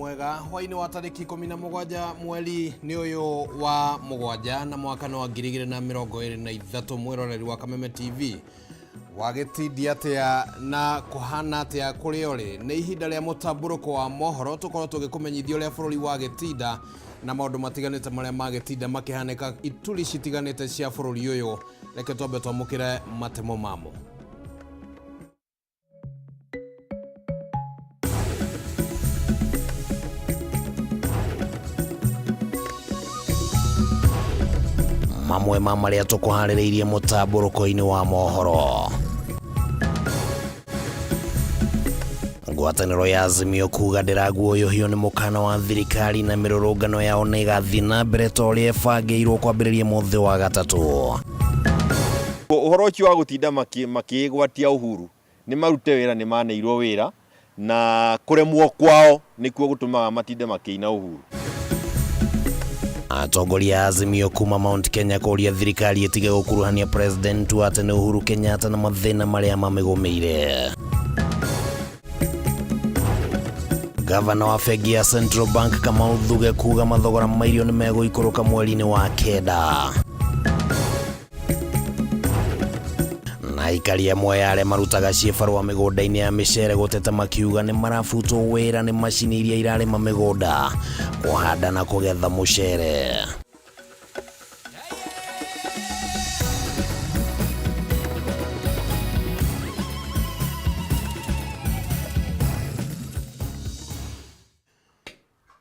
Mwega hwainĩ wa tarĩki 17 mweri nĩ ũyũ wa mũgwanja na mwaka nĩ wa 2023. Mwĩroreri wa Kameme TV, wagĩtindia atĩa na kũhana atĩa kũrĩa ũrĩ? Nĩ ihinda rĩa mũtambũrũko wa mohoro, tũkorwo tũgĩkũmenyithia ũrĩa bũrũri wagĩtinda na maũndũ matiganĩte marĩa magĩtinda makĩhanĩka ituri citiganĩte cia bũrũri ũyũ. Reke twambe twamũkĩre matemo mamo. Mamwe ma marĩa tũkũharĩrĩirie mũtambũrũko-inĩ wa mohoro: ngwatanĩro ya Azimio kuga ndĩraguoyohio nĩ mũkana wa thirikari na mĩrũrũngano yao nĩ ĩgathiĩ na mbere ta ũrĩa ĩbangĩirwo kwambĩrĩria mũthĩ wa gatatũ. Ũhoro ũcio wa gũtinda makĩĩgwatia Uhuru, nĩ marute wĩra, nĩ maneirwo wĩra, na kũremwo kwao nĩkuo gũtũmaga matinde makĩina Uhuru. Atongoria a Azimio kuma Mount Kenya kũria thirikari ĩtige gũkuruhania President wa tene Uhuru Kenyatta na mathĩna marĩa mamĩgũmĩire. Gavana wa bengi ya Central Bank Kamau Thuge kuga mathogora ma irio nĩ megũikũrũka mweri-inĩ wa kenda. Na aikari amwe ya arĩa marutaga ciĩbarũa mĩgũnda-inĩ ya mĩcere gũteta makiuga nĩ marabutwo wĩra nĩ macini iria irarĩma mĩgũnda kũhanda na kũgetha mũcere.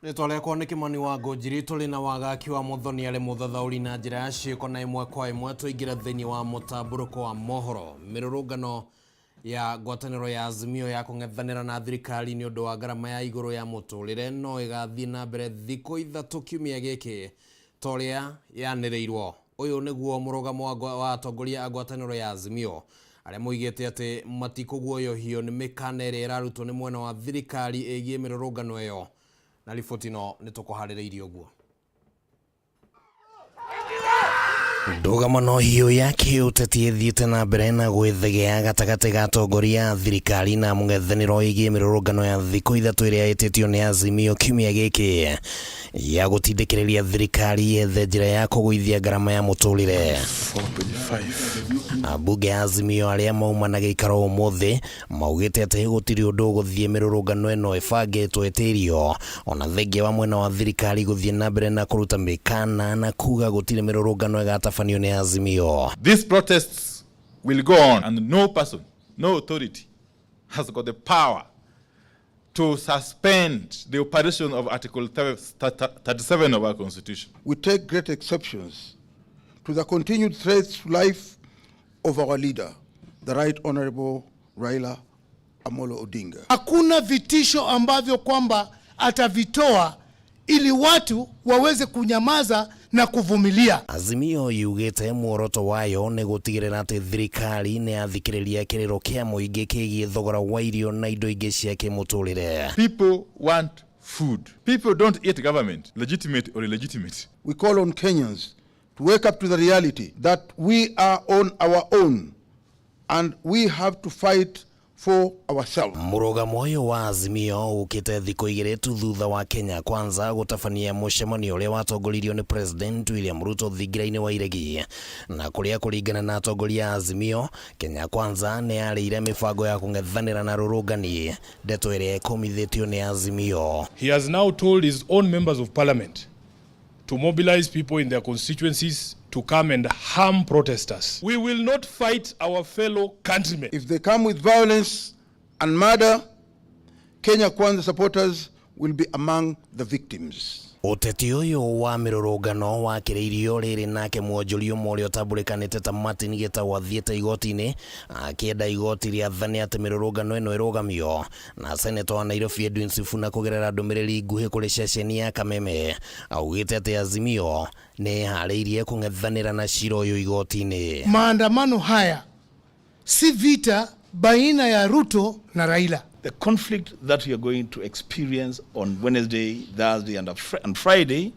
Rĩtwa rĩakwa nĩ Kĩmani wa Ngũnjiri, tũrĩ na wagaki wa Mũthoni arĩ mũthathaũri na njĩra ya ciĩko na ĩmwe kwa ĩmwe tũingĩre thĩinĩ wa mũtambũrũko wa mohoro. Mĩrũrũngano ya ngwatanĩro ya Azimio ya kũng'ethanĩra na thirikari nĩ ũndũ wa ngarama ya igũrũ ya mũtũrĩre no ĩgathiĩ na mbere thikũ ithatũ kiumia gĩkĩ ta ũrĩa yanĩrĩirwo. Ũyũ nĩguo mũrũgamo wa atongoria a ngwatanĩro ya Azimio arĩa moigĩte atĩ matikũguoyohio nĩ mĩkana ĩrĩa ĩrarutwo nĩ mwena wa thirikari ĩgiĩ mĩrũrũngano ĩyo. Na riboti ĩno nĩ tũkũharĩrĩirie ũguo. Ndũgamano hiũ ya kĩũteti ĩthiĩte na mbere na gwĩthegea gatagatĩ ga atongoria a thirikari na mũng'ethanĩro ĩgiĩ mĩrũrũngano ya thikũ ithatũ ĩrĩa ĩtĩtio nĩ Azimio kiumia gĩkĩ ya gũtindĩkĩrĩria thirikari yethe njĩra ya kũgũithia ngarama ya mũtũrĩre. Ambunge a Azimio arĩa mauma na gĩikaro ũmũthĩ maugĩte atĩ gũtirĩ ũndũ ũgũthiĩ mĩrũrũngano ĩno ĩbangĩtwo ĩtĩrio, ona thengia wa mwena wa thirikari gũthiĩ na mbere na kũruta mĩkana na kuga gũtirĩ mĩrũrũngano ĩgatabanio nĩ Azimio. These protests will go on, and no person, no authority has got the power to suspend the operation of Article 37 of our Constitution. We take great exceptions to the continued threats to life of our leader, the Right Honorable Raila Amolo Odinga. Hakuna vitisho ambavyo kwamba atavitoa ili watu waweze kunyamaza na kuvumilia. Azimio yugĩte muoroto wayo nĩ gũtigĩrĩra atĩ thirikari nĩ yathikĩrĩria kĩrĩro kĩa mũingĩ kĩgiĩ thogora wa irio na indo ingĩ cia kĩmũtũrĩre. People want food. People don't eat government, legitimate or illegitimate. We call on Kenyans to wake up to the reality that we are on our own and we have to fight for ourselves. Mũrũgamo ũyũ wa Azimio ũkĩte thikũ igĩrĩ tu thutha wa Kenya Kwanza gũtabania mũcemanio ũrĩa watongoririo nĩ President William Ruto thingira-inĩ wa Iregi, na kũrĩa kũringana na atongoria a Azimio, Kenya Kwanza nĩ yarĩire mĩbango ya kũng'ethanĩra na rũrũngani, ndeto ĩrĩa ĩkũmithĩtio nĩ Azimio. He has now told his own members of parliament to mobilize people in their constituencies to come and harm protesters. We will not fight our fellow countrymen. If they come with violence and murder, Kenya Kwanza supporters will be among the victims. Ũteti ũyũ wa mĩrũrũngano wakĩrĩirio rĩrĩ nake mwonjoria ũmwe ũrĩa ũtambũrĩkanĩte ta Martin Gĩtaũ athiĩte igoti-inĩ akĩenda igoti rĩathane atĩ mĩrũrũngano ĩno ĩrũgamio. Na Senator wa Nairobi Edwin Sifuna kũgerera ndũmĩrĩri nguhĩ kũrĩ ceceni ya Kameme augĩte atĩ Azimio nĩ ĩharĩirie kũng'ethanĩra na cira ũyũ igoti-inĩ. Maandamano haya si vita baina ya Ruto na Raila. The conflict that we are going to experience on Wednesday, Thursday and Friday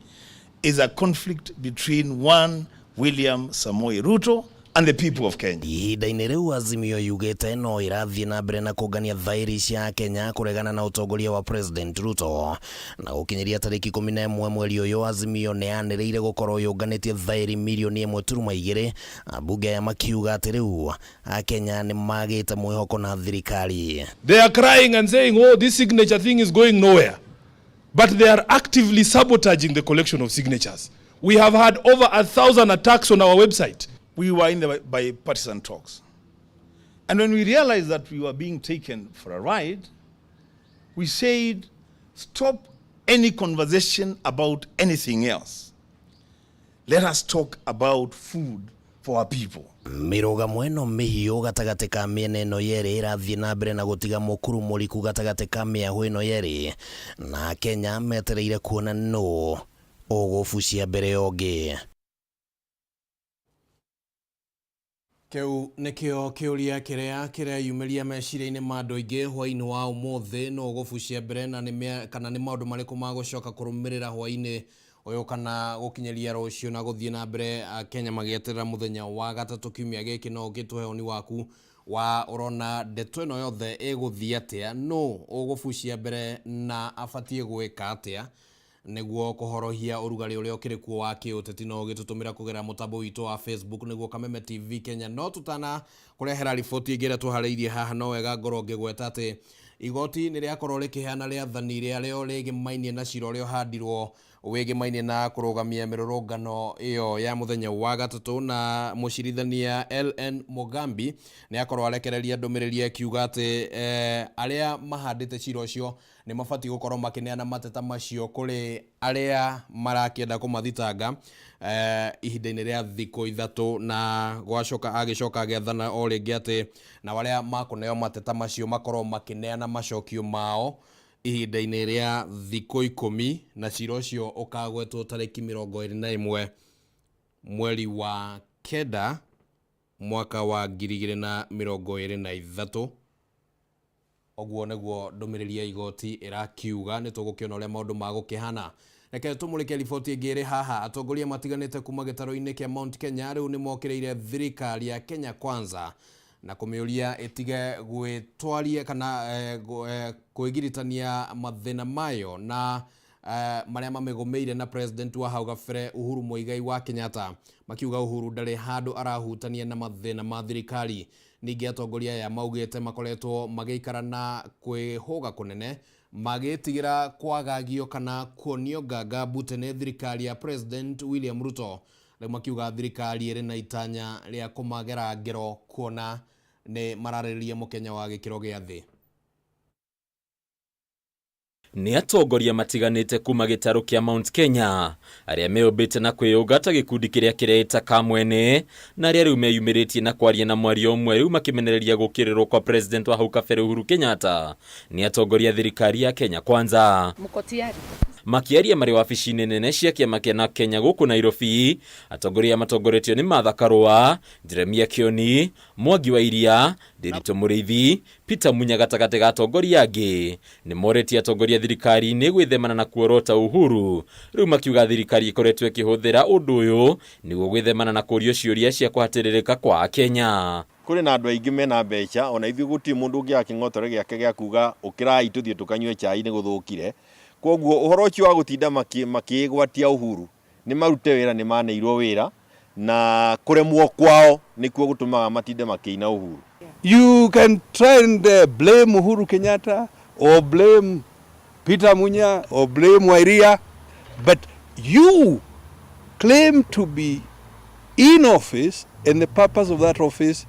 is a conflict between one William Samoei Ruto and the people of Kenya. Ihinda-inĩ rĩu Azimio yugĩte no ĩrathiĩ na mbere na kũngania thaĩri cia Kenya kũregana na ũtongoria wa President Ruto, na gũkinyĩria tarĩki 11 mweri ũyũ Azimio nĩ yanĩrĩire gũkorwo yũnganĩtie thaĩri mirioni 1.2, ambunge aya makiuga atĩ rĩu Akenya nĩ magĩte mwĩhoko na thirikari. They are crying and saying, oh, this signature thing is going nowhere. But they are actively sabotaging the collection of signatures. We have had over 1,000 attacks on our website. We were in the bipartisan talks. And when we realized that we were being taken for a ride, we said, stop any conversation about anything else. Let us talk about food for our people. Mĩrũgamo ĩno mĩhiũ gatagatĩ ka mĩena ĩno yerĩ ĩrathiĩ na mbere na gũtiga mũkuru mũriku gatagatĩ ka mĩahũ ĩno yerĩ, na Kenya metereire kuona nũ ũgũbucia mbere ya ũngĩ. Kĩu nĩkĩo kĩũria kĩrĩa kĩreyumĩria meciria-inĩ ma andũ aingĩ hwaĩ-inĩ wa ũmũthĩ, nũ ũgũbucia mbere na kana nĩ maũndũ marĩkũ magũcoka kũrũmĩrĩra hwaĩ-inĩ ũyũ kana gũkinyĩria rũciũ na gũthiĩ na mbere Kenya magĩeterera mũthenya wa gatatũ kiumia gĩkĩ. No ũgĩtũhe woni waku wa ũrona ndeto ĩno yothe ĩgũthiĩ atĩa, nũ ũgũbucia mbere na abatiĩ gwĩka atĩa nĩguo kũhorohia ũrugarĩ ũrĩa ũkĩrĩ kuo wa kĩũteti. No ũgĩtũtũmĩra kũgerera mũtambo witũ wa Facebook nĩguo Kameme TV Kenya. No tutana kũrehera riboti ĩngĩ ĩrĩa tũharĩirie haha, no wega ngorwo ngĩgweta atĩ igoti nĩ rĩakorwo rĩkĩheana rĩathani rĩarĩo rĩgĩmainie na cira ũrĩa ũhandirwo wĩgĩmainie na kũrũgamia mĩrũrũngano ĩyo ya mũthenya wa gatatũ, na mũcirithania LN Mugambi nĩ akorwo arekereria ndũmĩrĩri akiuga atĩ arĩa mahandĩte cira ũcio nĩ mabatiĩ gũkorwo makĩneana mateta macio kũrĩ arĩa marakĩenda kũmathitanga ihinda-inĩ rĩa thikũ 3, na gwacoka agĩcoka agĩathana o rĩngĩ atĩ na arĩa makũneo mateta macio makorwo makĩneana macokio mao ihinda-inĩ rĩa thikũ 10, na cira ũcio ũkagwetwo tarĩki 21 mweri wa 9 mwaka wa 2023. Ũguo nĩguo ndũmĩrĩri ya igoti ĩrakiuga. Nĩ tũgũkĩona ũrĩa maũndũ magũkĩhana. Reke tũmũrĩke riboti ĩngĩ ĩrĩ haha. Atongoria matiganĩte kuma gĩtarũ-inĩ kĩa Mount Kenya rĩu nĩ mokĩrĩire thirikari ya Kenya Kwanza na kũmĩũria ĩtige gwĩtwaria kana kwĩgiritania mathĩna mayo na marĩa mamĩgũmĩire na president wa hau gabere Uhuru Muigai wa Kenyatta, makiuga Uhuru ndarĩ handũ arahutania na mathĩna ma thirikari. Ningĩ atongoria aya maugĩte makoretwo magĩikara na kwĩhũga kũnene magĩtigĩra kwagagio kana kuonio nganga mbute nĩ thirikari ya President William Ruto. Rĩu makiuga thirikari ĩrĩ na itanya rĩa kũmagera ngero kuona nĩ mararĩrĩria mũkenya wa gĩkĩro gĩa thĩ. Nĩ atongoria matiganĩte kuma gĩtarũ kĩa Mount Kenya arĩa meyũmbĩte na kwĩyũnga ta gĩkundi kĩrĩa kĩreĩta Kamwene, na arĩa rĩu meyumĩrĩtie na kwaria na mwario ũmwe rĩu makĩmenereria gũkĩrĩrwo kwa President wa hau kabere Uhuru Kenyatta nĩ atongoria thirikari ya Kenya Kwanza. Makiaria marĩ wabici-inĩ nene cia kĩama kĩa na Kenya gũkũ Nairobi, atongoria matongoretio nĩ Martha Karua, Jeremia Kioni, Mwangi wa Iria, Ndiritu Mũrĩithi, Peter Munya gatagatĩ ga atongoria angĩ nĩ moretie atongoria thirikari-inĩ gwĩthemana na kuorota Uhuru. Rĩu makiuga thirikari ĩkoretwo ĩkĩhũthĩra ũndũ ũyũ nĩguo gwĩthemana na kũrio ciũria cia kũhatĩrĩrĩka kwa Akenya. Kũrĩ na andũ aingĩ mena mbeca, ona ithuĩ gũtirĩ mũndũ ũngĩaga kĩng'otore gĩake gĩa kuga ũkĩrai tũthiĩ tũkanyue chai nĩ gũthũkire. Koguo ũhoro ũcio wa gũtinda makĩgwatia Uhuru nĩ marute wĩra, nĩ maneirwo wĩra, na kũremwo kwao nĩkuo gũtũmaga matinde makĩina Uhuru. You can try and blame Uhuru Kenyatta or blame Peter Munya or blame Wairia, but you claim to be in office and the purpose of that office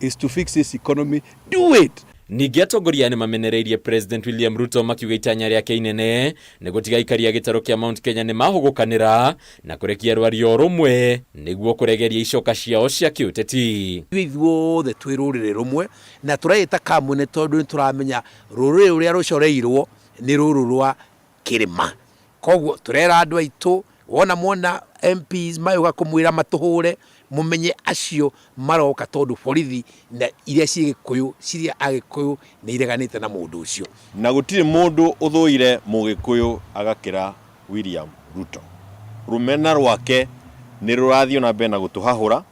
is to fix this economy. Do it. Ningĩ atongoria nĩ mamenereirie President William Ruto makiuga itanya rĩake inene nĩ gũtiga aikaria gĩtarũ kĩa Mount Kenya nĩ mahũgũkanĩra na kũrekia rwario rũmwe nĩguo kũregeria icoka ciao cia kĩũteti. Ithuothe twĩ rũrĩrĩ rũmwe na tũreĩta Kamwene tondũ nĩ tũramenya rũrĩrĩ rũrĩa rũcoreirwo nĩ rũrũ rwa kĩrĩma. Koguo tũrera andũ aitũ wona mwona MPs mayũka kũmwĩra matũhũre mumenye acio maroka tondu borithi na iria ciĩ Gĩkũyũ ciria Agĩkũyũ nĩ ireganĩte na mũndũ ũcio. Na gũtirĩ mũndũ ũthũire Mũgĩkũyũ agakĩra William Ruto. Rũmena rwake nĩ rũrathiĩ na mbere na gũtũhahũra,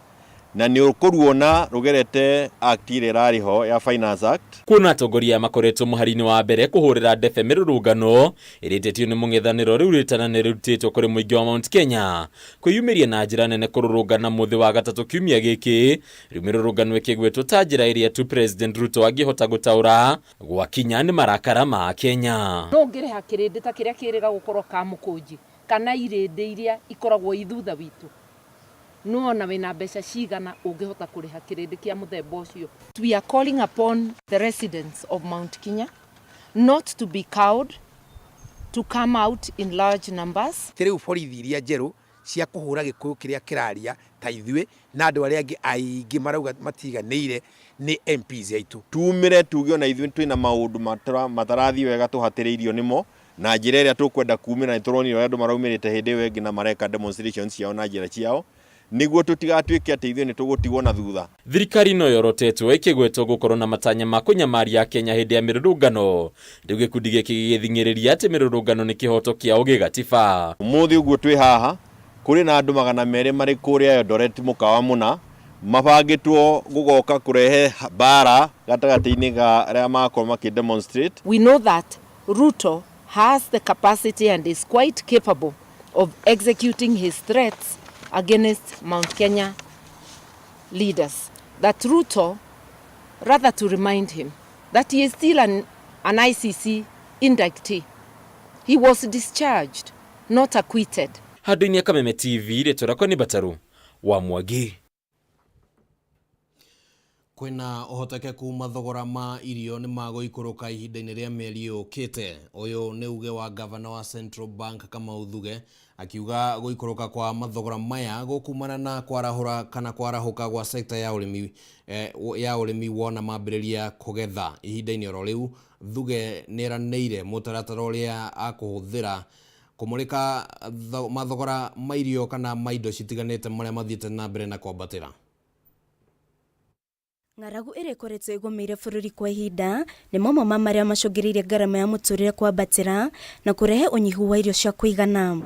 Na nĩ ũkũruona rũgerete act ĩrĩa ĩrarĩ ho ya Finance Act. Kuona atongoria aya makoretwo mũhari-inĩ wa mbere kũhũrĩra ndebe mĩrũrũngano ĩrĩtĩtio nĩ mũng'ethanĩro rĩu rĩtana nĩ rĩrutĩtwo kũrĩ mũingĩ wa Mount Kenya kwĩyumĩria na njĩra nene kũrũrũngana mũthĩ wa gatatũ kiumia gĩkĩ. Rĩu mĩrũrũngano ĩkĩgwetwo ta njĩra ĩrĩa tu President Ruto angĩhota gũtaũra gwakinya nĩ marakara ma Kenya. No ũngĩrĩha kĩrĩndĩ ta kĩrĩa kĩrĩga gũkorwo Kamũkũnji kana irĩndĩ iria ikoragwo i thutha witũ, no ona wĩna mbeca cigana ũngĩhota kũrĩha kĩrĩndĩ kĩa mũthemba ũcio? We are calling upon the residents of Mount Kenya not to be cowed, to come out in large numbers. Ti rĩu borithi iria njerũ cia kũhũra Gĩkũyũ kĩrĩa kĩraria ta ithuĩ na andũ arĩa angĩ aingĩ marauga matiganĩire nĩ MPs aitũ. Tumĩre tuge ona ithuĩ twĩna maũndũ matarathiĩ wega tũhatĩrĩirio nĩmo na njĩra ĩrĩa tũkwenda kumĩra. Nĩ tũronire ũrĩa andũ maraumĩrĩte hĩndĩ ĩyo ĩngĩ na mareka demonstrations ciao na njĩra ciao, nĩguo tũtigatuĩke atĩ ithuĩ nĩ tũgũtigwo na thutha. Thirikari no yorotetwo ĩkĩgwetwo gũkorwo na matanya ma kũnyamaria Kenya hĩndĩ ya mĩrũrũngano. Rĩu gĩkundi gĩkĩ gĩgĩthing'ĩrĩria atĩ mĩrũrũngano nĩ kĩhoto kĩao gĩgatiba. Ũmũthĩ ũguo twĩ haha kũrĩ na andũ 200 marĩ kũrĩa Eldoret mũkawa mũna mabangĩtwo gũgoka kũrehe mbara gatagatĩ-inĩ ga arĩa makorwo makĩ demonstrate. We know that Ruto has the capacity and is quite capable of executing his threats against Mount Kenya leaders. That Ruto, rather to remind him that he is still an ICC indictee. He was discharged, not acquitted. Handũ-inĩ ya Kameme TV, rĩtwa rĩakwa nĩ Bataru wa Mwangi. Kwĩna ũhotekeku mathogora ma irio nĩ magũikũrũka ihinda-inĩ rĩa mĩeri yũkĩte. Ũyũ nĩ uge wa gavana wa Central Bank Kamau Thuge, akiuga gũikũrũka kwa mathogora maya gũkumana na kwarahũra kana kwarahũka gwa sekta ya ũrĩmi wona mambĩrĩria kũgetha. Ihinda-inĩ oro rĩu, Thuge nĩeranĩire mũtaratara ũrĩa akũhũthĩra kũmũrĩka mathogora ma irio kana ma indo citiganĩte marĩa mathiĩte na mbere na kwambatĩra. Ng'aragu ĩrĩa ĩkoretwo ĩgũmĩire bũrũri kwa ihinda nĩ mamwe ma marĩa macũngĩrĩirie ngarama ya mũtũrĩre kwambatĩra na kũrehe ũnyihu wa irio cia kũigana.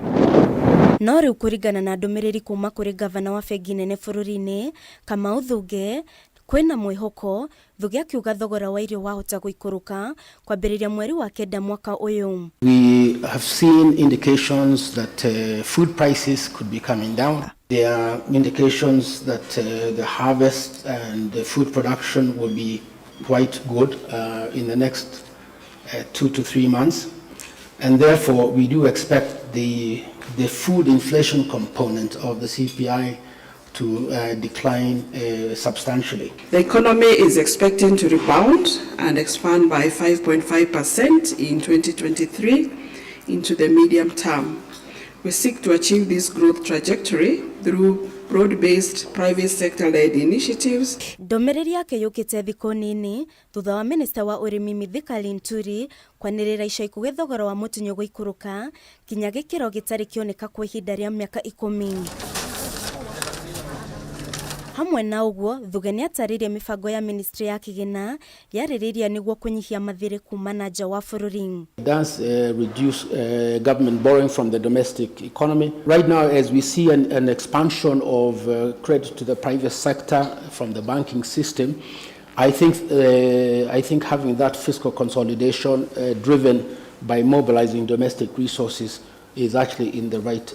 No rĩu kũringana na ndũmĩrĩri kuma kũrĩ gavana wa bengi nene bũrũri-inĩ Kamau Thuge, kwĩna mwĩhoko. Thuge akiuga thogora wa irio wahota gũikũrũka kwambĩrĩria mweri wa kenda mwaka ũyũ. We have seen indications that food prices could be coming down. There are indications that the harvest and the food production will be quite good in the next 2 to 3 months. And therefore, we do expect the food inflation component of the CPI to decline substantially. The economy is expecting to rebound and expand by 5.5% in 2023 into the medium term. We seek to achieve this growth trajectory through broad-based private sector-led initiatives. Ndũmĩrĩri yake yũkĩte thikũ nini thutha wa minista wa ũrĩmi Mithika Linturi kwanĩrĩra ica ikuhĩ thogora wa mũtu nĩũgũikũrũka nginya gĩkĩro gĩtarĩ kĩoneka kwa ihinda rĩa mĩaka 10. Hamwe na ũguo, Thuge nĩatarĩirie mĩbango ya ministry ya kĩgĩna yarĩrĩria nĩguo kũnyihia mathirĩ kuma na nja wa bũrũri. It does reduce government borrowing from the domestic economy. Right now, as we see an expansion of credit to the private sector from the banking system, I think having that fiscal consolidation driven by mobilizing domestic resources is actually in the right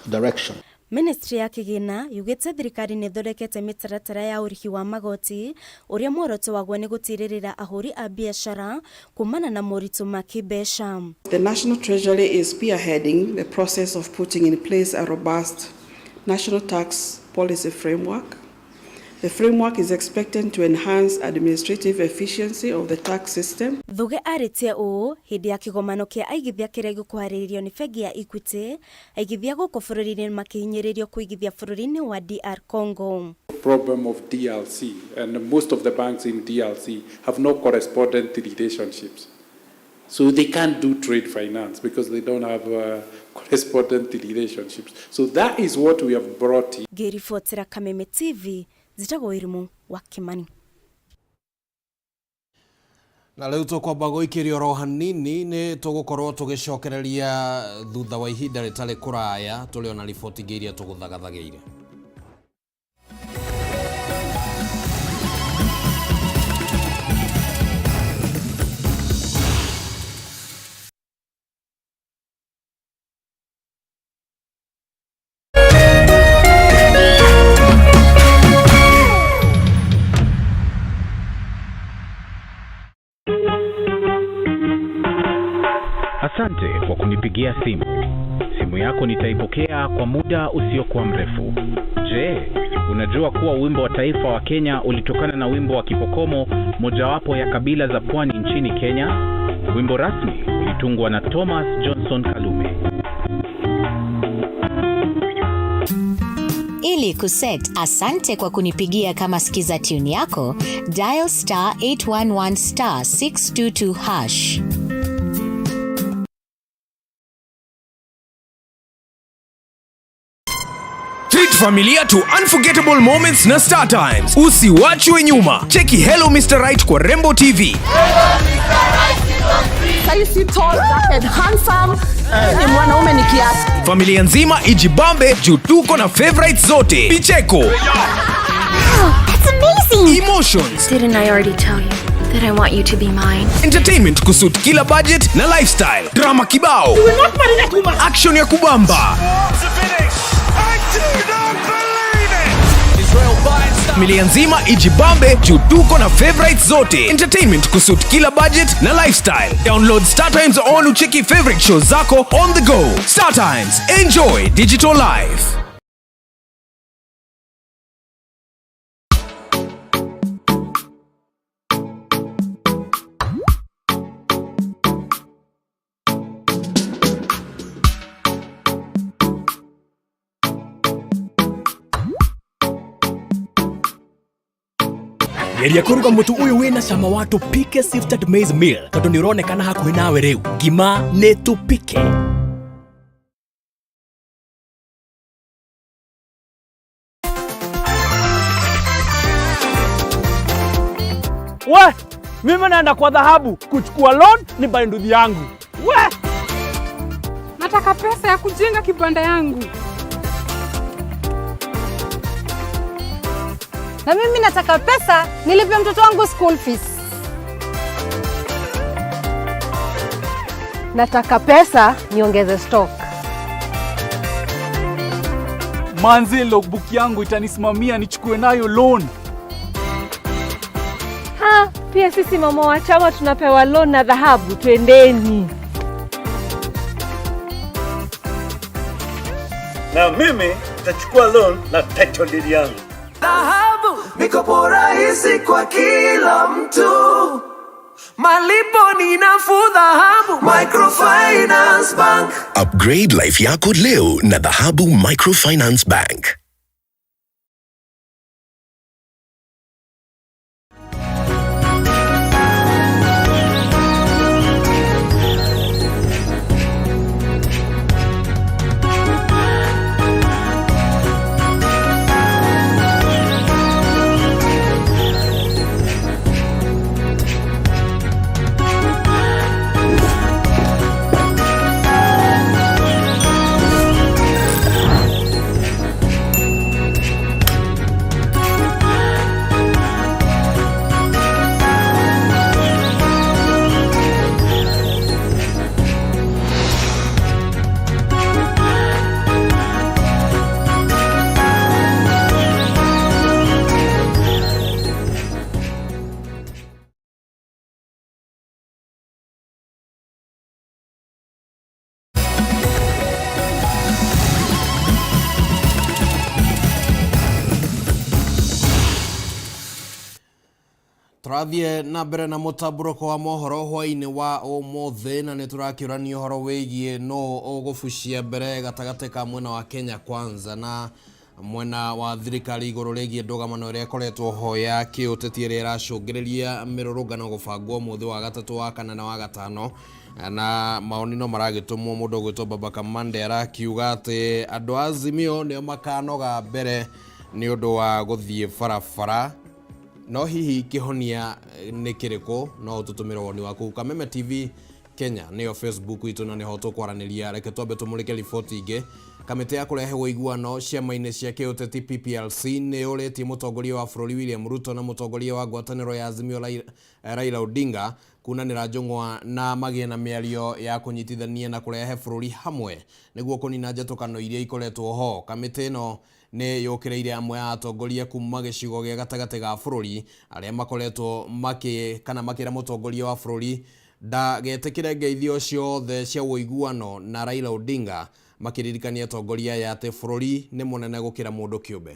direction. Ministry ya kĩgĩna yugĩte thirikari nĩ ĩthondekete mĩtaratara ya ũrĩhi wa magoti ũrĩa muoroto waguo nĩ gũtirĩrĩra ahũri a biacara kumana na moritũ ma kĩmbeca. The National Treasury is spearheading the process of putting in place a robust national tax policy framework. The framework is expected to enhance administrative efficiency of the tax system. Thuge arĩtie ũũ hĩndĩ ya kĩgomano kĩa aigithia kĩrĩa gĩkũharĩrĩrio nĩ bengi ya Equity, aigithia gũkũ bũrũri-inĩ makĩhinyĩrĩrio kũigithia bũrũri-inĩ wa DR Congo. Problem of DRC, and most of the banks in DRC have no correspondent relationships. So they can't do trade finance because they don't have correspondent relationships. So that is what we have brought in. Ngĩribotera Kameme TV, njĩtagwo Irimũ wa Kimani. Na rĩu tũkwamba gũikĩrio oro hanini, nĩ tũgũkorwo tũgĩcokereria thutha wa ihinda rĩtarĩ kũraya tũrĩ ona riboti ingĩ iria tũgũthagathagĩire. yako nitaipokea kwa muda usiokuwa mrefu. Je, unajua kuwa wimbo wa taifa wa Kenya ulitokana na wimbo wa Kipokomo, mojawapo ya kabila za pwani nchini Kenya? Wimbo rasmi ulitungwa na Thomas Johnson Kalume. Ili kuset asante kwa kunipigia kama skiza tune yako, dial star 811 star 622 hash. Treat familia to unforgettable moments na Star Times. Usiwachwe nyuma. Cheki Hello Mr. Right kwa Rembo TV. Saisi tall, dark and handsome. Ni mwanaume ni kiasi. Familia nzima ijibambe juu tuko na favorites zote. Picheko. That's amazing! Emotions. Didn't I already tell you that I want you to be mine? Entertainment kusuit kila budget na lifestyle. Drama kibao. You will not marry that woman. Action ya kubamba. Familia nzima ijibambe juu tuko na favorites zote. Entertainment kusuit kila budget na lifestyle. Download Star Times on ucheki favorite shows zako on the go. Star Times, enjoy digital life. Geria kũruga mũtu ũyũ wĩna cama wa tũpike sifted maize meal tondũ nĩ ũronekana hakuhĩ nawe rĩu. Ngima nĩ tũpike. We, mimi naenda kwa dhahabu kuchukua loan ni buy nduthi yangu. We, Nataka pesa ya kujenga kibanda yangu. Na mimi nataka pesa nilipe mtoto wangu school fees. Nataka pesa niongeze stock. Manze, logbook yangu itanisimamia nichukue nayo loan. Ha, pia sisi mama wa chama tunapewa loan na dhahabu, twendeni. Na mimi nitachukua loan na title deed yangu. Dhahabu, mikopo rahisi kwa kila mtu, malipo ni nafuu. Dhahabu Microfinance Bank. Upgrade life yako leo na Dhahabu Microfinance Bank. Tũrathiĩ na mbere na mũtambũrũko wa mohoro hwaĩ-inĩ wa ũmũthĩ na nĩ tũrakĩũrania ũhoro wĩgiĩ nũ ũgũbucia mbere gatagatĩ ka mwena wa Kenya Kwanza na mwena wa thirikari igũrũ rĩgiĩ ndũgamano ĩrĩa ĩkoretwo ho ya kĩũteti ĩrĩa ĩracũngĩrĩria mĩrũrũngano gũbangwo ũmũthĩ wa gatatũ, wa kana na wa gatano. Na maoni no maragĩtũmwo. Mũndũ ũgwĩtwo Baba Kamande arakiuga atĩ andũ a Azimio nĩo makanoga mbere nĩ ũndũ wa gũthiĩ barabara. No hihi kĩhonia nĩ kĩrĩkũ? No ũtũtũmĩre woni waku. Kameme TV Kenya nĩyo Facebook itũ na nĩho tũkwaranĩria. Reke twambe tũmũrĩke riboti ingĩ. Kamĩtĩ ya kũrehe ũiguano ciama-inĩ cia kĩũteti PPLC nĩ yũrĩtie mũtongoria wa bũrũri William Ruto na mũtongoria wa ngwatanĩro ya Azimio Raila Odinga kunanĩra njũng'wa na magĩe na mĩario ya kũnyitithania na kũrehe bũrũri hamwe nĩguo kũnina njatũkano iria ikoretwo ho. Kamĩtĩ ĩno nĩ yũkĩrĩire amwe a atongoria kuma gĩcigo gĩa gatagatĩ ga bũrũri arĩa makoretwo makĩ kana makĩra mũtongoria wa bũrũri ndagetĩkĩre ngeithio ciothe cia ũiguano na Raila Odinga. Makĩririkania atongoria aya atĩ bũrũri nĩ mũnene gũkĩra mũndũ kĩũmbe.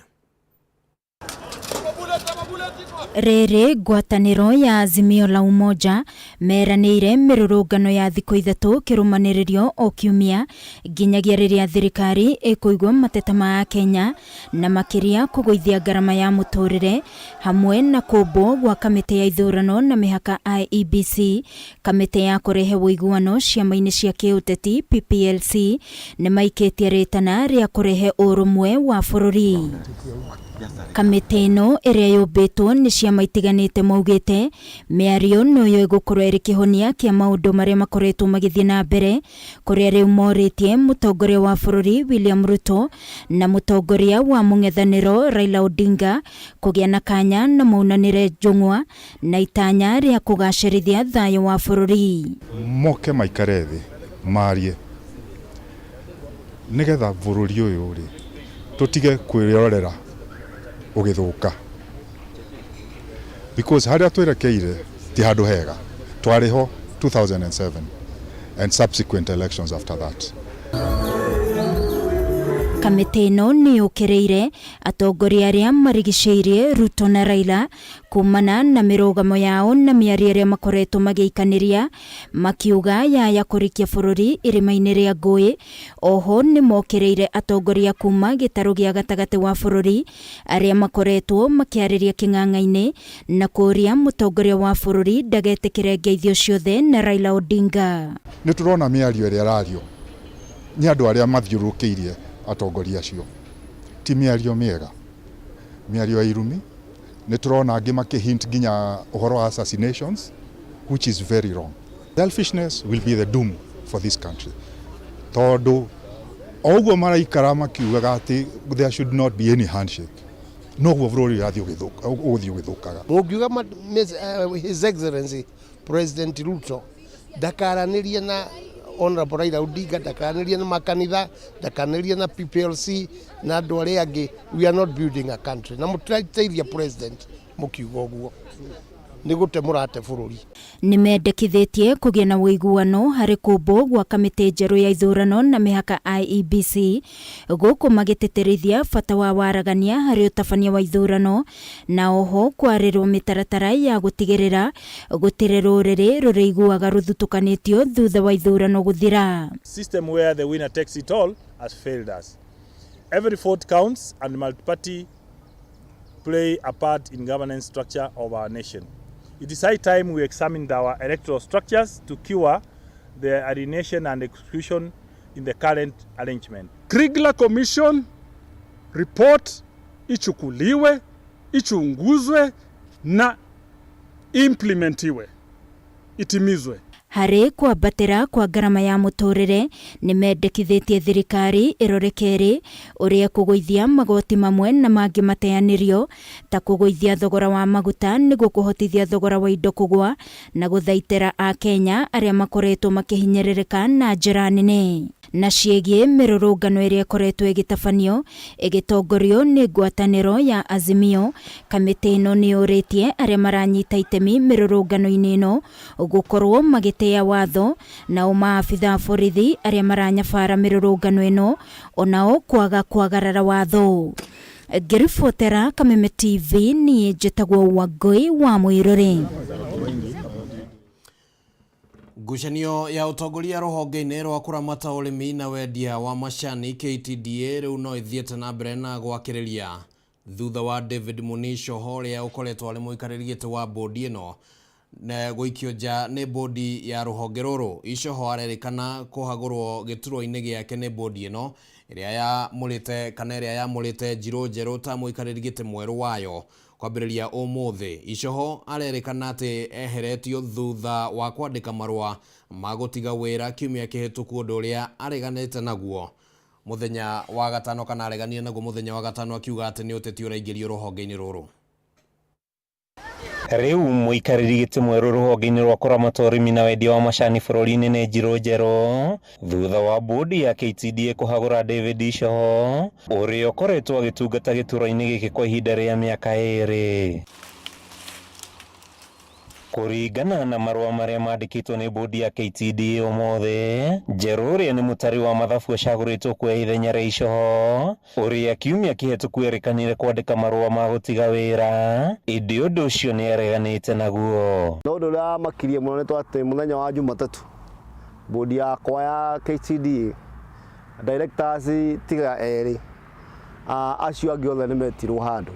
Rĩrĩ ngwatanĩro ya Azimio la Umoja meranĩire mĩrũrũngano ya thikũ 3 kĩrũmanĩrĩrio o kiumia nginyagia rĩrĩa thirikari ĩkũigua mateta ma Akenya na makĩria kũgũithia ngarama ya mũtũrĩre hamwe na kũmbwo gwa kamĩtĩ ya ithurano na mĩhaka IEBC, kamĩtĩ ya kũrehe ũiguano ciama-inĩ cia kĩũteti PPLC nĩmaikĩtie rĩtana rĩa kũrehe ũrũmwe wa bũrũri. Kamĩtĩ ĩno ĩrĩa yũmbĩtwo nĩ ciama itiganĩte maugĩte mĩario noyo ĩgũkorwo ĩrĩ kĩhonia kĩa maũndũ marĩa makoretwo magĩthiĩ na mbere kũrĩa rĩu morĩtie mũtongoria wa bũrũri William Ruto na mũtongoria wa mũng'ethanĩro Raila Odinga kũgĩa na kanya na maunanĩre njũng'wa na itanya rĩa kũgacĩrithia thayũ wa bũrũri. Moke maikare thĩ marie nĩgetha bũrũri ũyũ rĩ tũtige kwĩrorera ũgĩthũka, because harĩa twerekeire ti handũ hega. Twarĩ ho 2007 and subsequent elections after that. Kamĩtĩ ĩno nĩ yũkĩrĩire atongoria arĩa marigicĩirie Ruto na Raila kumana na mĩrũgamo yao na mĩario ĩrĩa makoretwo magĩikanĩria makiuga yaya kũrikia bũrũri irima-inĩ rĩa ngũĩ. Oho nĩ mokĩrĩire atongoria kuma gĩtarũ gĩa gatagatĩ wa bũrũri arĩa makoretwo makĩarĩria kĩng'ang'a-inĩ na kũũria mũtongoria wa bũrũri ndagetĩkĩre ngeithio ciothe na Raila Odinga. Nĩ tũrona mĩario ĩrĩa ĩrario nĩ andũ arĩa mathiũrũrũkĩirie atongoria acio ti mĩario mĩega, mĩario ya irumi. Nĩ tũrona angĩ makĩhint nginya ũhoro wa assassinations, which is very wrong. Selfishness will be the doom for this country, tondũ o ũguo maraikara makiugaga atĩ there should not be any handshake, noguo bũrũri ũrathiĩ ũgũthiĩ ũgĩthũkaga. Mũngiuga His Excellency President Ruto ndakaranĩrie na Honorable Raila Odinga, ndakaranĩrie na makanitha, ndakaranĩrie na PPLC na andũ arĩa angĩ, we are not building a country. Na mũtirateithia president mũkiuga ũguo, nĩ gũte mũrate bũrũri. Nĩ mendekithĩtie kũgĩa na ũiguano harĩ kũmbwo gwa kamĩtĩ njerũ ya ithurano na mĩhaka IEBC, gũkũ magĩtĩtĩrithia bata wa waragania harĩ ũtabania wa ithurano na oho kwarĩrwo mĩtaratara ya gũtigĩrĩra gũtirĩ rũrĩrĩ rũrĩiguaga rũthutũkanĩtio thutha wa ithurano gũthira. System where the winner takes it all has failed us. Every vote counts and multi-party play a part in governance structure of our nation. It is high time we examined our electoral structures to cure the alienation and exclusion in the current arrangement. Kriegler Commission report ichukuliwe, ichunguzwe na implementiwe, itimizwe. Harĩ kwambatĩra kwa ngarama ya mũtũrĩre nĩ mendekithĩtie thirikari ĩrore kerĩ ũrĩa kũgũithia magoti mamwe na mangĩ mateanĩrio ta kũgũithia thogora wa maguta nĩguo kũhotithia thogora wa indo kũgwa na gũthaitĩra Akenya arĩa makoretwo makĩhinyĩrĩrĩka na njĩra nene. Na ciĩgiĩ mĩrũrũngano ĩrĩa ĩkoretwo ĩgĩtabanio ĩgĩtongorio nĩ ngwatanĩro ya Azimio, kamĩtĩ ĩno nĩ yũrĩtie arĩa maranyita itemi mĩrũrũngano-inĩ ĩno gũkorwo magĩtĩa watho, nao maabitha a borithi arĩa maranyabara mĩrũrũngano ĩno onao kwaga kwagarara watho. Ngĩribotera Kameme TV niĩ njĩtagwo Wangũi wa Mũirũrĩ. Ngucanio ya ũtongoria rũhonge-inĩ rwa kũramata ũrĩmi na wendia wa macani KTDA rĩu no ĩthiĩte na mbere na gwakĩrĩria thutha wa David Munish Oho ũrĩa ũkoretwo arĩ mũikarĩri gĩtĩ wa bodi ĩno na gũikio nja nĩ bodi ya rũhonge rũrũ. Icoho arerĩkana kũhagũrwo gĩturwa-inĩ gĩake nĩ bodi ĩno ĩrĩa yamũrĩte kana ĩrĩa yamũrĩte Njirũ Njerũ ta mũikarĩri gĩtĩ mwerũ wayo kwambĩrĩria ũmũthĩ. Icoho arerĩkana atĩ eheretio thutha wa kwandĩka marũa ma gũtiga wĩra kiumia kĩhĩtũku, ũndũ ũrĩa areganĩte naguo mũthenya wa gatano kana areganire naguo mũthenya wa gatano akiuga atĩ nĩ ũteti ũraingĩrio rũhonge-inĩ rũrũ. Rĩu mũikarĩri gĩtĩ mwerũ rũhonge-inĩ rwa kũramata ũrĩmi na wendia wa macani bũrũri-inĩ nĩ Njirũ Njerũ thutha wa bodi ya KTDA kũhagũra David Icoho ũrĩa ũkoretwo agĩtungata gĩturwa-inĩ gĩkĩ kwa ihinda rĩa mĩaka 2. Kũringana na marũa marĩa mandĩkĩtwo nĩ bodi ya KTDA ũmũthĩ, Njerũ ũrĩa nĩ mũtari wa mathabu acagũrĩtwo kuoya ithenya rĩa Icoho ũrĩa kiumia kĩhetũku erĩkanire kwandĩka marũa ma gũtiga wĩra, ĩndĩ ũndũ ũcio nĩ areganĩte naguo. No ũndũ ũrĩa wamakirie mũno nĩ atĩ mũthenya wa Jumatatũ bodi yakwa ya KTDA directors tiga erĩ acio angĩ othe nĩ metirwo handũ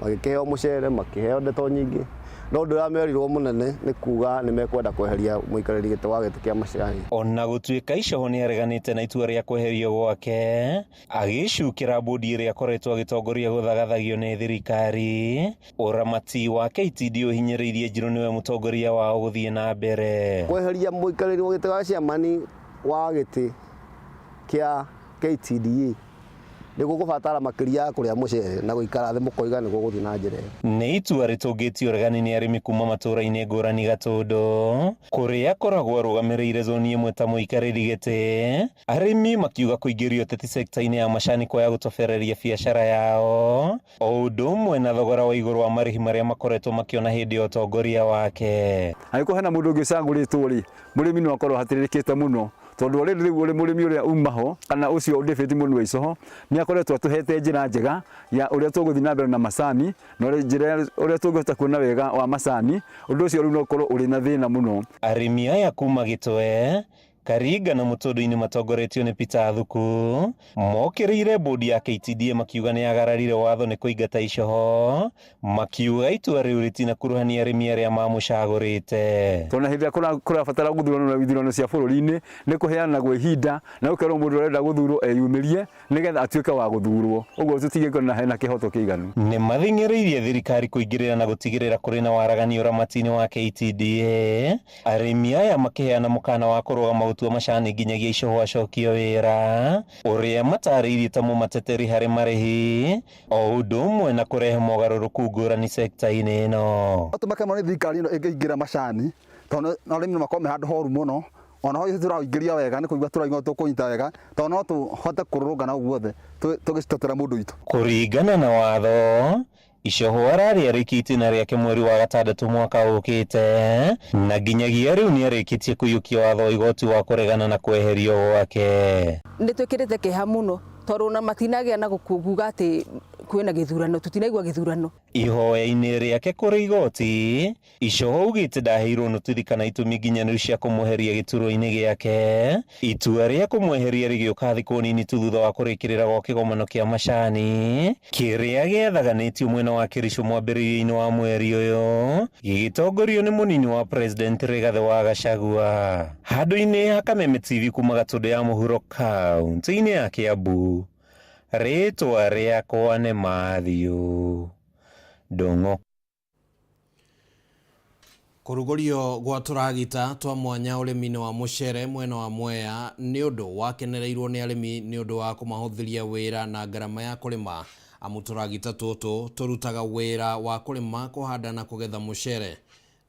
magĩkĩheo mũcere, makĩheo ndeto nyingĩ, no ũndũ ũrĩa merirwo mũnene nĩ kuga nĩ mekwenda kweheria mũikarĩri gĩtĩ wa gĩtĩ kĩa macani. Ona gũtuĩka Icoho nĩ areganĩte na itua rĩa kweherio gwake, agĩcukĩra bodi ĩrĩa akoretwo agĩtongoria gũthagathagio nĩ thirikari, ũramati wa KTDA ũhinyĩrĩirie Njiru nĩwe mũtongoria wao gũthiĩ na mbere. Kweheria mũikarĩri wa gĩtĩ wa chairman wa gĩtĩ kĩa KTDA nĩ gũkũbatara makĩria ya kũrĩa mũcere na gũikara thĩ mũkoiga nĩguo gũthiĩ na njĩra ĩyo. Nĩ itua rĩtũngĩtio ũregani nĩ arĩmi kuma matũũra-inĩ ngũrani Gatũndũ, kũrĩa akoragwo arũgamĩrĩire zoni ĩmwe ta mũikarĩri gĩtĩ, arĩmi makiuga kũingĩrio ũteti sekta-inĩ ya macani kwaya gũtobereria biacara yao, o ũndũ ũmwe na thogora wa igũrũ wa marĩhi marĩa makoretwo makĩona hĩndĩ ya ũtongoria wake. Angĩkorwo hena mũndũ ũngĩ ũcagũrĩtwo rĩ, mũrĩmi no akorwo hatĩrĩrĩkĩte mũno tondũ already rĩu ũrĩ mũrĩmi ũrĩa uma ho kana ũcio David Mũnua Icoho nĩ akoretwo atũhete njĩra njega ya ũrĩa tũgũthiĩ na mbere na macani na njĩra ũrĩa tũngĩhota kuona wega wa macani. Ũndũ ũcio rĩu no ũkorwo ũrĩ na thĩna mũno. Arĩmi aya kuma Gĩtwe, Karinga na Mũtũndũ-inĩ matongoretio nĩ Peter Athuku mokĩrĩire bodi ya KTDA makiuga nĩ yagararire watho nĩ kũingata Icoho, makiuga itua rĩu rĩtinakuruhania arĩmi arĩa mamũcagũrĩte. Tondũ hĩndĩ ĩrĩa kũrabatara gũthurano ithurano cia bũrũri-inĩ nĩ kũheanagwo ihinda na gũkerwo mũndũ ũrenda gũthurwo eyumĩrie nĩgetha atuĩke wa gũthurwo, ũguo tũtigĩkorwo na hena kĩhoto kĩiganu. Nĩ mathing'ĩrĩirie thirikari kũingĩrĩra na gũtigĩrĩra kũrĩ na waragania ũramati-inĩ wa KTDA, arĩmi aya makĩheana mũkana wa kũrũgama gũtua macani nginyagia Icoho acokio wĩra, ũrĩa matarĩirie ta mũmateteri harĩ marĩhi, o ũndũ ũmwe na kũrehe mogarũrũku ngũrani sekta-inĩ ĩno. Tũmake mũno nĩ thirikari ĩno ĩngĩingĩra macani tondũ arĩmi no makorwo me handũ horu mũno, ona ho tũraingĩria wega nĩ kũigua tũraigua tũkũnyita wega tondũ no tũhote kũrũrũngana ũguo guothe tũgĩcitetera mũndũ witũ. Kũringana na watho, Icoho ararĩ arĩkie itĩna rĩake mweri wa gatandatũ mwaka ũkĩte, na nginyagia rĩu nĩ arĩkĩtie kũiyũkia watho wa igoti wa kũregana na kweherio gwake. Nĩ twĩkĩrĩte kĩeha mũno tondũ ona matinagĩa na kuga atĩ kwĩna gĩthurano, tutinaigua gĩthurano. Ihoya-inĩ rĩake kũrĩ igoti, Icoho augĩte ndaheirwo notithi kana itũmi nginyanĩru cia kũmweheria gĩturwa-inĩ gĩake. Itua rĩa kũmweheria rĩgĩũka thikũ nini tu thutha wa kũrĩkĩrĩra gwa kĩgomano kĩa macani kĩrĩa gĩathaganĩtio mwena wa Kericho mwambĩrĩrio-inĩ wa mweri ũyũ, gĩgĩtongorio nĩ mũnini wa President Rigathĩ wa Gachagua. Handũ-inĩ ha Kameme TV kuma Gatũndũ ya mũhuro kaunti-inĩ ya Kiambu, rĩtwa rĩakwa nĩ Matthew Ndung'u. Kũrugũrio gwa tũragita twa mwanya ũrĩmi-inĩ wa mũcere mwena wa Mwea nĩ ũndũ wakenereirwo nĩ arĩmi nĩ ũndũ wa kũmahũthĩria wĩra na ngarama ya kũrĩma, amu tũragita tũtũ tũrutaga wĩra wa kũrĩma, kũhanda na kũgetha mũcere.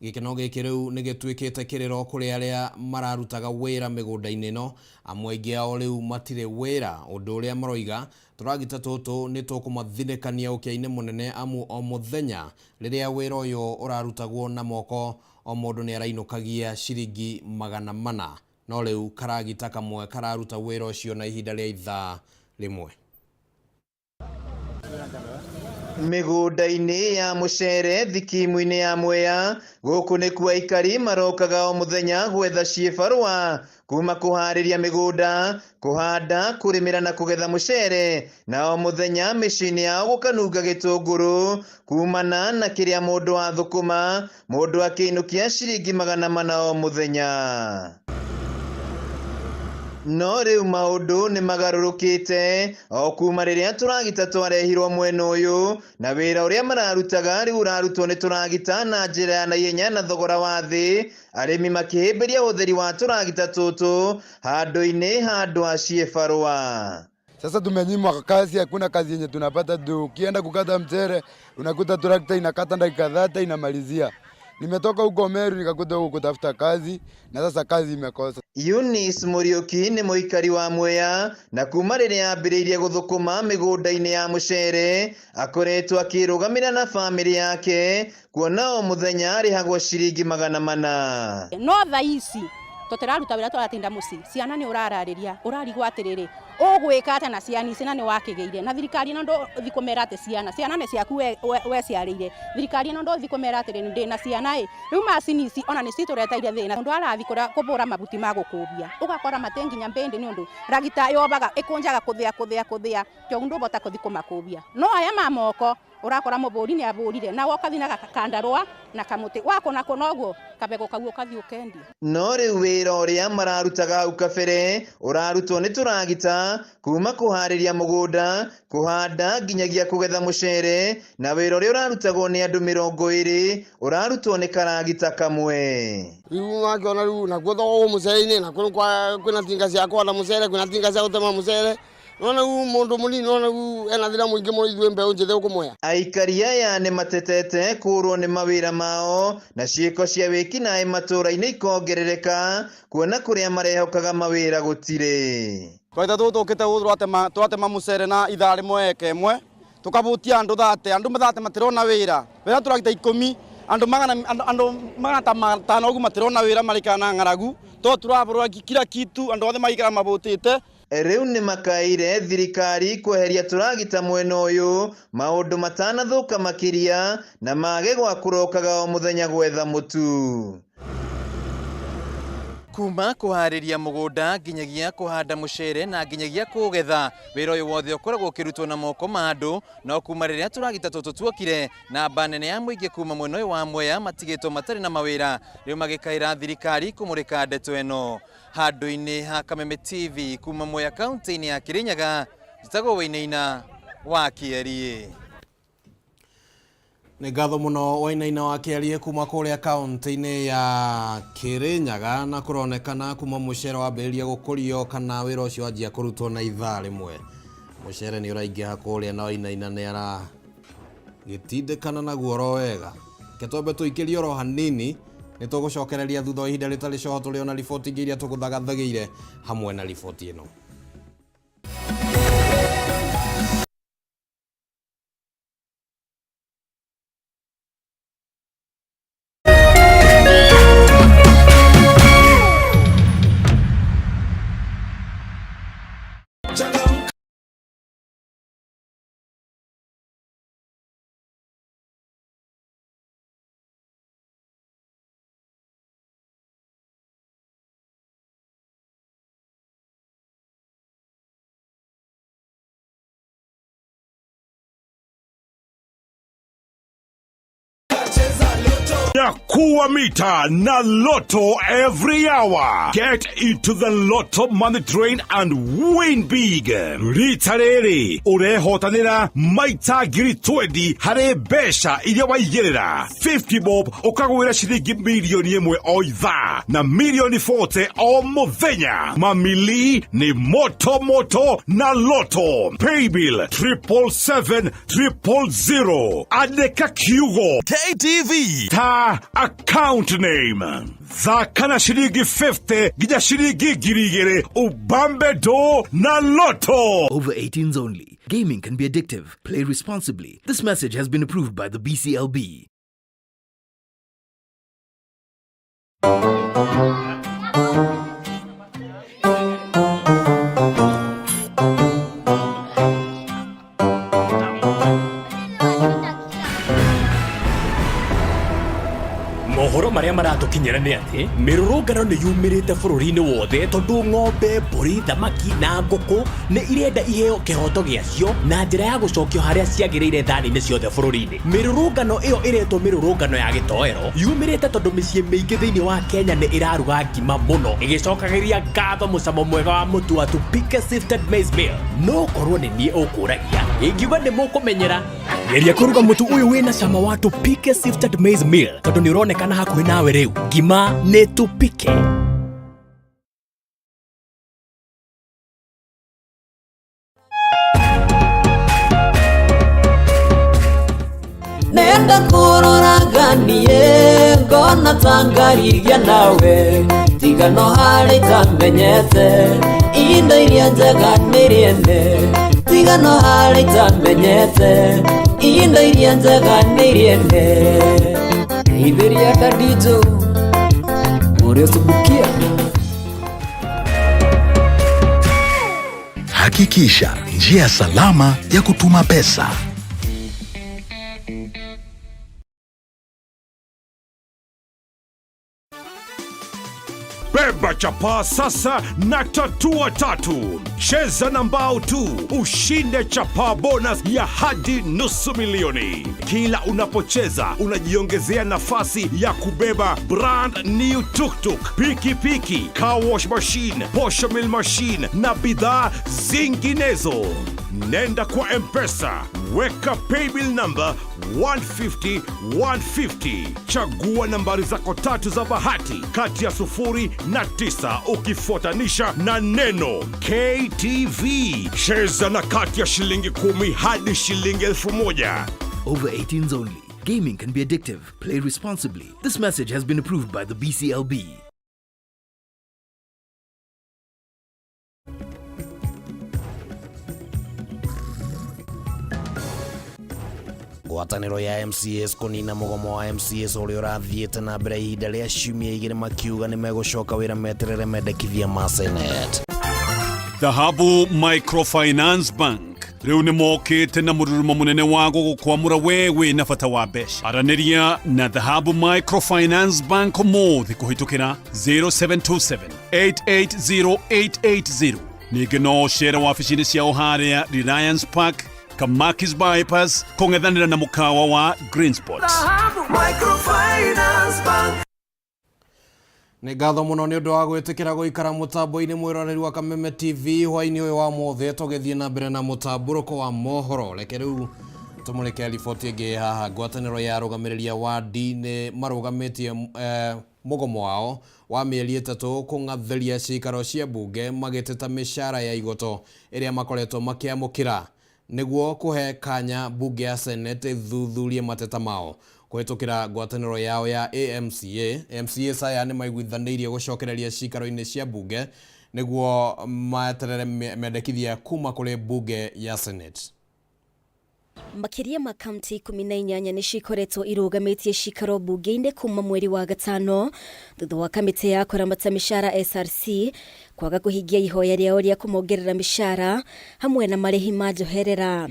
Gĩkeno gĩkĩ rĩu nĩ gĩtuĩkĩte kĩrĩro kũrĩ arĩa mararutaga wĩra mĩgũnda-inĩ ĩno, amwe aingĩ ao rĩu matirĩ wĩra, ũndũ ũrĩa maroiga tũragita tũtũ nĩ tũkũmathinĩkania ũkĩa-inĩ mũnene, amu o mũthenya rĩrĩa wĩra ũyũ ũrarutagwo na moko o mũndũ nĩ arainũkagia ciringi 400, no rĩu karagita kamwe kararuta wĩra ũcio na ihinda rĩa ithaa rĩmwe. Mĩgũnda-inĩ ya mũcere thikimu-inĩ ya Mwea gũkũ nĩkuo aikari marokaga o mũthenya gwetha ciĩbarũa kuma kũharĩria mĩgũnda, kũhanda, kũrĩmĩra na kũgetha mũcere, na o mũthenya mĩciĩ-inĩ yao gũkanunga gĩtũngũrũ kumana na kĩrĩa mũndũ athũkũma, mũndũ akĩinũkia ciringi 400 o mũthenya. No rĩu maũndũ nĩ magarũrũkĩte o kuma rĩrĩa tũragita twarehirwo mwena ũyũ, na wĩra ũrĩa mararutaga rĩu ũrarutwo nĩ tũragita na njĩra ya naihenya na thogora wa thĩ, arĩmi makĩhĩmbĩria ũhũthĩri wa tũragita tũtũ handũ-inĩ handũ ha ciĩbarũa. Sasa tumenyimwa kazi, hakuna kazi yenye tunapata. Ukienda kukata mchere unakuta trakta inakata dakika 30 inamalizia. Nimetoka huko Meru nikakuja huko kutafuta kazi na sasa kazi imekosa. Eunice Muriuki nĩ mũikari wa Mwea na kuma rĩrĩa ambĩrĩirie gũthũkũma mĩgũnda-inĩ ya mũcere akoretwo akĩrũgamĩra na bamĩrĩ yake kuona o mũthenya arĩhagwo ciringi 400. No thaa ici tũtiraruta wĩra tũratinda mũciĩ, ciana nĩ ũrararĩria ũrarigwo atĩrĩrĩ ũgwĩka atĩa na ciana ici na nĩ wakĩgĩire na thirikari ĩno ndũthi kũmera atĩ ciana nĩ ciaku weciarĩire, thirikari ĩno ndũthi kũmera atĩrĩrĩ ndĩna ciana ĩ rĩu macini ici ona nĩ citũreteire thĩna mũndũ arathi kũrĩa kũbũra mabuti ma gũkũbia ũgakora matĩ nginya mbĩndĩ nĩ ũndũ ragita yobaga ĩkũnjaga kũthĩa kũthĩa kũthĩa kĩoguo ndũbota kũthi kũmakũbia no aya ma moko ũrakora mũbũri nĩ abũrire na wokathi na kandarũa na kamũtĩ wakũna kũna ũguo kabegũ kau ũkathi ũkendia. No rĩu wĩra ũrĩa mararutaga hau kabere ũrarutwo nĩ tũragita kuma kũharĩria mũgũnda kũhanda nginyagia kũgetha mũcere na wĩra ũrĩa ũrarutagwo nĩ andũ 20 ũrarutwo nĩ karagita kamwe. Rĩu wakĩona rĩu nakuo thoko mũcere-inĩ nakuo kwĩna tinga cia kũhanda mũcere kwĩna tinga cia gũtema mũcere nona rĩu mũndũ mũnini nona rĩu ena thĩna mũingĩ mũno ithuĩ mbeũ njĩthĩ ũkũmũhe. Aikari aya nĩ matetete kũrwo nĩ mawĩra mao na ciĩko cia wĩkinaĩ matũũra-inĩ ikongerereka kuona kũrĩa marehokaga mawĩra gũtirĩ. Twaita tũtũ tũkĩte gũkũ tũratema mũcere na ithaa rĩmwe eka ĩmwe tũkabutia andũ thate andũ mathate matirona wĩra wĩra tũragita 10 andũ magana ta 5 ũguo matirona wĩra marĩkana na ng'aragu to tũrabũrũra kila kitu andũ othe maikara mabũtĩte. Rĩu nĩ makaire thirikari kweheria tũragita mwena ũyũ maũndũ matanathũka makĩria na mage gwa kũrokaga o mũthenya gwetha mũtu. Kuma kũharĩria mũgũnda nginyagia kũhanda mũcere na nginyagia kũgetha wĩra ũyũ wothe ũkoragwo ũkĩrutwo na moko ma andũ no kuma rĩrĩa tũragita tũtũ tuokire namba nene ya mũingĩ kuma mwena ũyũ wa Mwea matigĩtwo matarĩ na mawĩra rĩu magĩkaĩra thirikari kũmũrĩka ndeto ĩno. Handũ-inĩ ha Kameme TV kuma Mwea kaunti-inĩ ya Kirinyaga njĩtagwo Wainaina wa Kĩerie. Nĩ ngatho mũno Wainaina wa Kĩarie kuma kũrĩa kaunti-inĩ ya Kirinyaga na kũronekana kuma mũcere wambĩrĩria gũkũrio kana wĩra ũcio wanjia kũrutwo na ithaa rĩmwe mũcere nĩ ũraingĩha kũrĩa na Wainaina nĩ aragĩtindĩkana naguo oro wega. Reke twambe tũikĩrie oro hanini nĩ tũgũcokereria thutha wa ihinda rĩtarĩ coho tũrĩ ona riboti ingĩ iria tũgũthagathagĩire hamwe na riboti ĩno. Nyakuwa mita na Lotto every hour. Get into the Lotto money train and win big. Rita rĩrĩ ũrehotanĩra maita 20,000 harĩ mbeca iria waigĩrĩra 50 bob ũkagwĩra ciringi milioni 1 o ithaa na milioni 40 o mũthenya. Mamili ni moto moto na Lotto. Paybill 777 000. Andĩka kiugo KTV ta account name. Thaka na ciringi 50 nginya ciringi 2,000 ubambe do na Lotto. Over 18s only. Gaming can be addictive. Play responsibly. This message has been approved by the BCLB. Mohoro marĩa maratũkinyĩra nĩ atĩ mĩrũrũngano nĩ yumĩrĩte bũrũri-inĩ wothe tondũ ng'ombe, mbũri, thamaki na ngũkũ nĩ irenda iheo kĩhoto gĩacio na njĩra ya gũcokio harĩa ciagĩrĩire thani-inĩ ciothe bũrũri-inĩ. Mĩrũrũngano ĩyo ĩretwo mĩrũrũngano ya gĩtoero yumĩrĩte tondũ mĩciĩ mĩingĩ thĩinĩ wa Kenya nĩ ĩraruga ngima mũno ĩgĩcokagĩria ngatho mũcamo mwega wa mũtu wa Tupike Sifted Maize Meal. No korwo nĩ niĩ ũkũragia ingiuga nĩ mũkũmenyera. Geria kũruga mũtu ũyũ wĩna cama wa Tupike Sifted Maize Meal tondũ nĩ ũronekana hakuhĩ nawe rĩu. Ngima nĩ Tupike. Nenda kũrora ganie Ndona tangarigia nawe tiga no harĩ itamenyete indo iria njega nĩ rĩene tiga no harĩ itamenyete indo iria njega nĩ rĩene Itheria Dadijo Subukia. Hakikisha njia salama ya kutuma pesa. Beba chapaa sasa na tatua tatu. Cheza na mbao tu ushinde chapaa bonus ya hadi 500,000. Kila unapocheza unajiongezea nafasi ya kubeba brand new tuktuk, pikipiki, car wash machine, posho mill machine na bidhaa zinginezo. Nenda kwa M-Pesa, weka paybill number 150 150, chagua nambari zako tatu za bahati kati ya 0 na 9 ukifuatanisha na neno KTV. Cheza na kati ya shilingi 10 hadi shilingi 1,000. Over 18s only. Gaming can be addictive. Play responsibly. This message has been approved by the BCLB. Ngwatanĩro ya MCAs kũnina mũgomo wa MCAs ũrĩa ũrathiĩte na mbere ihinda rĩa ciumia igĩrĩ makiuga nĩ megũcoka wĩra meterere mendekithia ma Senate. Dhahabu Microfinance Bank rĩu nĩ mokĩte na mũrurumo mũnene wa gũgũkwamũra we wĩ na bata wa mbeca. Aranĩria na Dhahabu Microfinance Bank ũmũthĩ kũhĩtũkĩra 0727 880 880. Ningĩ no ũcere wabici-inĩ ciao harĩa Reliance Park, Kamakis Bypass, kũng'ethanĩra na mũkawa wa Green Spot. Microfinance Bank. Nĩ ngatho mũno nĩ ũndũ wa gwĩtĩkĩra gũikara mũtambo-inĩ mwĩroreri wa Kameme TV hwaĩ-inĩ ũyũ wa mothe tũgĩthiĩ na mbere na mũtambũrũko wa mohoro. Reke rĩu tũmũrĩke riboti ĩngĩ haha. Ngwatanĩro ya arũgamĩrĩri a wadi nĩ marũgamĩtie mũgomo wao wa mĩeri 3 kũng'athĩria ciikaro cia mbunge magĩteta mĩcara ya igoto ĩrĩa makoretwo makĩamũkĩra nĩguo kũhe kanya mbunge ya Senate ĩthuthurie mateta mao kũhĩtũkĩra ngwatanĩro yao ya AMCA. MCAs aya nĩ maiguithanĩirie gũcokereria ciikaro-inĩ cia mbunge nĩguo meterere mendekithia kuma kũrĩ mbunge ya Senate. Makĩria ma kaunti 18 nĩ cikoretwo irũgamĩtie cikaro mbunge-inĩ kuma mweri wa gatano thutha wa kamĩtĩ ya kũramata mĩcara SRC kwaga kũhingia ihoya rĩao rĩa kũmongerera mĩcara hamwe na marĩhi ma njoherera.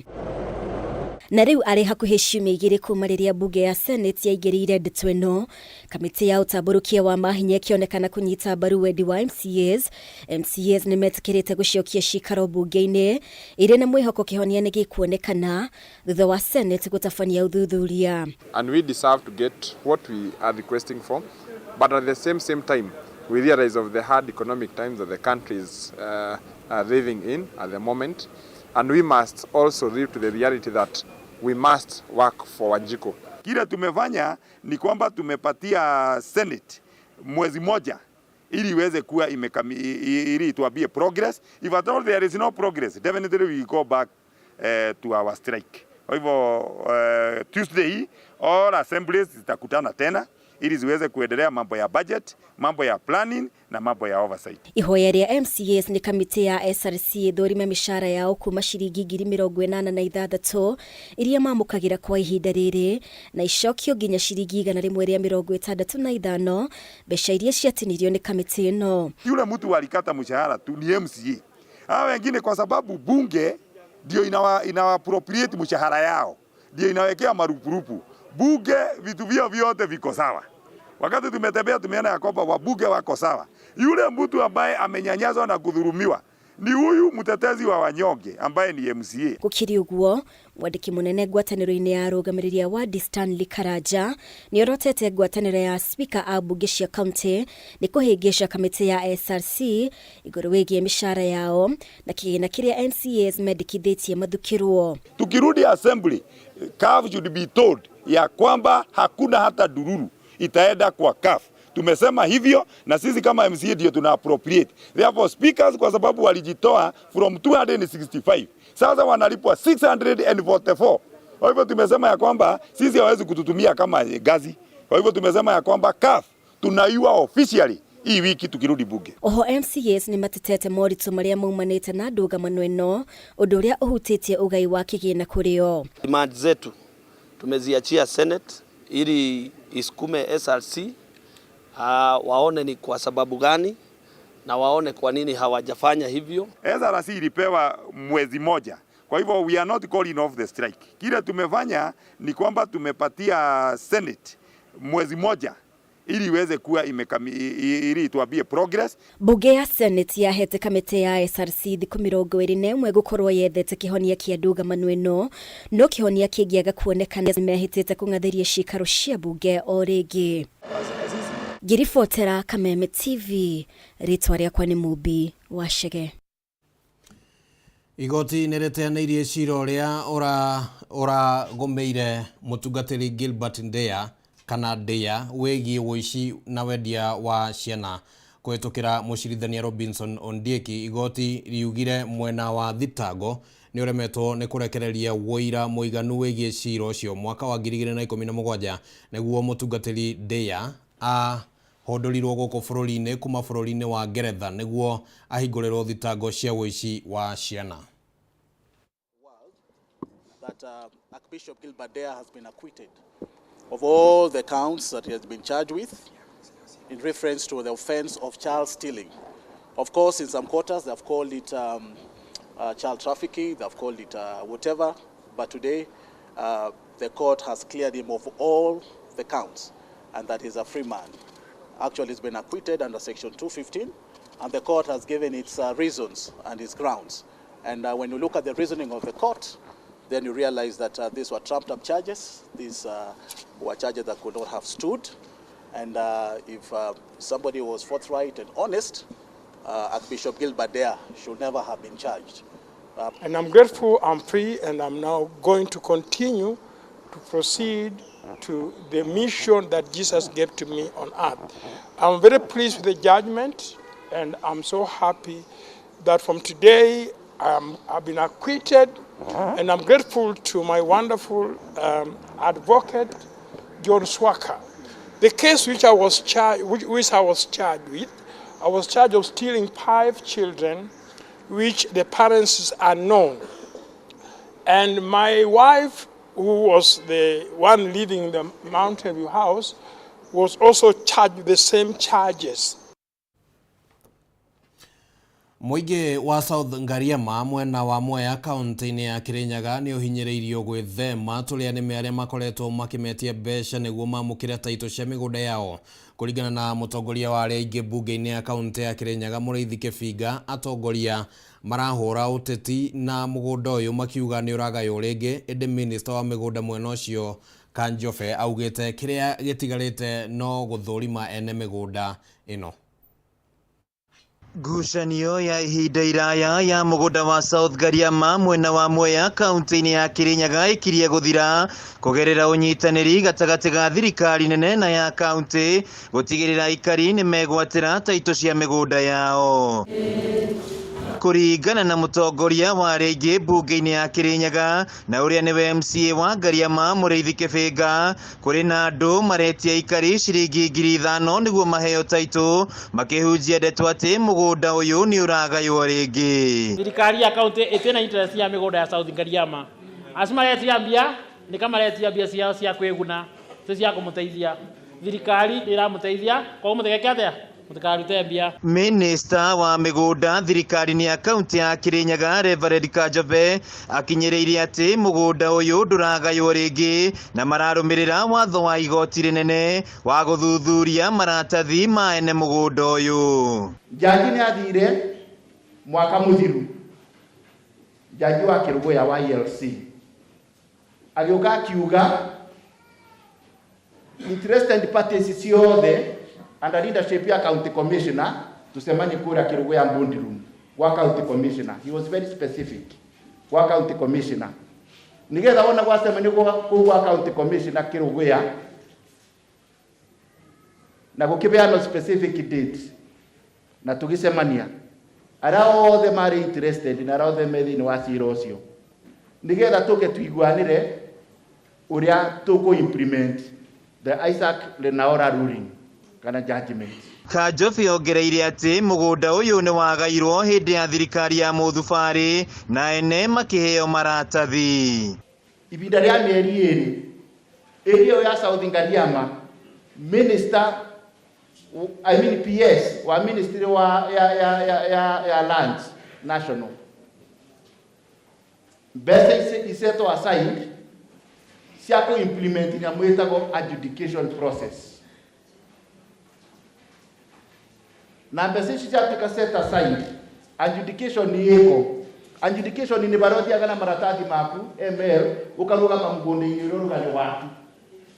Na rĩu arĩ hakuhĩ ciumia igĩrĩ kuma rĩrĩa mbunge ya Senate yaingĩrĩire ndeto ĩno, kamĩtĩ ya ũtambũrũkia wa mahinya ĩkĩonekana kũnyita mbaru wendi wa MCAs. MCAs nĩ metĩkĩrĩte gũcokia cikaro mbunge-inĩ irĩ na mwĩhoko kĩhonia nĩ gĩkuonekana thutha wa Senate gũtabania ũthuthuria. And we deserve to get what we are requesting for, but at the same time we realize of the hard economic times that the country is living in at the moment, and we must also live to the reality that we must work for Wanjiko. Kile tumefanya ni kwamba tumepatia Senate mwezi moja ili iweze kuwa ili ituambie progress. If at all there is no progress, definitely we go back to our strike. Kwa hivyo Tuesday all assemblies zitakutana tena ili ziweze kuendelea mambo ya budget, mambo ya planning na mambo ya oversight. Ihoya rĩa MCAs nĩ kamĩtĩ ya SRC ĩthũrime mĩcara yao kuma ciringi 86,000 iria mamũkagĩra kwa ihinda rĩrĩ na icokio nginya ciringi 165 mbeca iria ciatinirio nĩ kamĩtĩ ĩno. Yule mtu alikata mshahara tu ni MCA. Hao wengine kwa sababu bunge ndio inawa appropriate mshahara yao, ndio inawekea marupurupu. Bunge vitu vyao vyote viko sawa. Wakati tumetembea tumeona ya kwamba wabunge wako sawa. Yule mtu ambaye amenyanyazwa na kudhulumiwa ni huyu mtetezi wa wanyonge ambaye ni MCA. Gukiri uguo mwandiki munene ngwatanĩro-inĩ ya arũgamĩrĩri a wadi Stanley Karanja nĩorotete ngwatanĩro ya spika a mbunge cia kaunti nĩ kũhĩngĩca kamĩtĩ ya SRC igũrũ wĩgiĩ mĩcara yao na kĩgĩna kĩrĩa MCAs mendekithĩtie mathukĩrwo. Tukirudi assembly, CAF should be told ya kwamba hakuna hata dururu itaenda kwa CAF. Tumesema hivyo na sisi kama MCA ndio tuna appropriate. Therefore speakers kwa sababu walijitoa from 265 sasa wanalipwa 644. Kwa hivyo tumesema ya kwamba sisi hawezi kututumia kama gazi. Kwa hivyo tumesema ya kwamba CAF tunaiua officially hii wiki tukirudi bunge. Oho MCAs nĩ matetete moritũ marĩa maumanĩte na ndũgamano ĩno, ũndũ ũrĩa ũhutĩtie ũgai wa kĩgĩna kũrĩ o. Demand zetu tumeziachia Senate ili isukume SRC, waone ni kwa sababu gani na waone kwa nini hawajafanya hivyo. SRC ilipewa mwezi moja. Kwa hivyo we are not calling off the strike. Kile tumefanya ni kwamba tumepatia Senate mwezi moja ili iweze kuwa ili ituambie progress. Bunge ya Senate yahete kamĩtĩ ya SRC thikũ 21 gũkorwo yethete kĩhonia kĩa ndũgamano ĩno, no kĩhonia kĩngĩaga kuonekana mehĩtĩte kũng'athĩria ciikaro cia bunge o rĩngĩ. Ngĩribotera Kameme TV, rĩtwa rĩakwa nĩ Mumbi wa Chege. Igoti nĩ rĩteanĩirie cira ũrĩa ũragũmĩire mũtungatĩri Gilbert Ndeya kana Ndeya wĩgiĩ ũici na wendia wa ciana kũhĩtũkĩra mũcirithania Robinson Ondieki. Igoti riugire mwena wa thitango nĩ ũremetwo nĩ kũrekereria ũira mũiganu wĩgiĩ cira ũcio mwaka wa 2017 nĩguo mũtungatĩri Ndeya ahũndũrirwo gũkũ bũrũri-inĩ kuma bũrũri-inĩ wa Ngeretha nĩguo ahingũrĩrwo thitango cia ũici wa ciana. That Archbishop Gilbert Deya has been acquitted of all the counts that he has been charged with in reference to the offense of child stealing. Of course, in some quarters, they have called it child trafficking, they have called it whatever, but today the court has cleared him of all the counts and that he's a free man. Actually, he's been acquitted under Section 215, and the court has given its reasons and its grounds. And when you look at the reasoning of the court, then you realize that these were trumped up charges. These were charges that could not have stood. And if somebody was forthright and honest, Archbishop Gilbert Deya should never have been charged. And I'm grateful I'm free, and I'm now going to continue to proceed to the mission that Jesus gave to me on earth. I'm very pleased with the judgment, and I'm so happy that from today I've been acquitted, and I'm grateful to my wonderful advocate, John Swaka. The case which I was charged, which I was charged with, I was charged of stealing 5 children, which the parents are known. And my wife, who was the one living in the Mountain View house, was also charged with the same charges. Mũingĩ wa South Ngariama mwena wa Mwea kaunti-inĩ ya Kirinyaga nĩ ũhinyĩrĩirio gwĩthema tũrĩa nĩme arĩa makoretwo makĩmetia mbeca nĩguo mamũkĩre taitũ cia mĩgũnda yao. Kũringana na mũtongoria wa arĩa aingĩ mbunge-inĩ ya kaunti ya Kirinyaga Mũrĩithi Kĩbinga, atongoria marahũra ũteti na mũgũnda ũyũ makiuga nĩ ũragaywo rĩngĩ, ĩndĩ minista wa mĩgũnda mwena ũcio Kanjobe augĩte kĩrĩa gĩtigarĩte no gũthũrima ene mĩgũnda ĩno. Ngucanio ya ihinda iraya ya mũgũnda wa South Ngariama mwena wa Mwea kaunti-inĩ ya Kirinyaga ĩkirie gũthira kũgerera ũnyitanĩri gatagatĩ ga thirikari nene na ya kaunti gũtigĩrĩra aikari nĩ megwatĩra taitũ cia mĩgũnda yao. Kũringana na mũtongoria wa arĩa aingĩ mbunge-inĩ ya Kirinyaga na ũrĩa nĩwe MCA wa Ngariama Mũrĩithi Kĩbĩnga, kũrĩ na andũ maretia aikari ciringi 5,000 nĩguo maheo taitũ, makĩhunjia ndeto atĩ mũgũnda ũyũ nĩ ũragaywo rĩngĩ. Thirikari ya kaunti ĩtĩna interest ya mĩgũnda ya South Ngariama. Acio maretia mbia nĩ kamaretia mbia ciao cia kwĩguna, ti cia kũmũteithia. Thirikari nĩ ĩramũteithia, koguo mũtigeke atĩa? Mũtikarute mbia. Minista wa mĩgũnda thirikari-inĩ ya kaunti ya Kirinyaga Reverend Kanjobe akinyĩrĩirie atĩ mũgũnda ũyũ ndũragaywo rĩngĩ na mararũmĩrĩra watho wa igoti rĩnene wa gũthuthuria maratathi ma ene mũgũnda ũyũ. Jaji nĩ athire mwaka mũthiru, jaji wa Kĩrũgũya wa ELC agĩũka akiuga interested parties ciothe under leadership ya county commissioner tusemani kura Kĩrũgũya Mbundi room wa county commissioner. He was very specific wa county commissioner nigetha wona gwacemania kũu gwa county commissioner Kĩrũgũya na gũkĩbeanwo specific date na tũgĩcemania arĩa othe marĩ interested na arĩa othe me thĩinĩ wa cira ũcio nigetha tũke tuiguanĩre ũrĩa tũkũ implement The Isaac Lenaora ruling kana judgment. Kanjobi ongereire atĩ mũgũnda ũyũ nĩ wagairwo hĩndĩ ya thirikari ya Mũthubarĩ na ene makĩheo maratathi. Ibinda rĩa mĩeri ĩrĩ area ĩyo ya South Ngariama, minister, I mean PS wa ministry wa ya lands national, mbeca isetwo aside cia kũ implement nyamũ ĩtagwo adjudication process, na mbeca ici ciatuĩka set aside, adjudication ĩko. Adjudication nĩ barĩa ũthiaga na maratathi maku ML ũkarũgama mũgũnda-inĩ ũrĩa ũrugarĩ waku,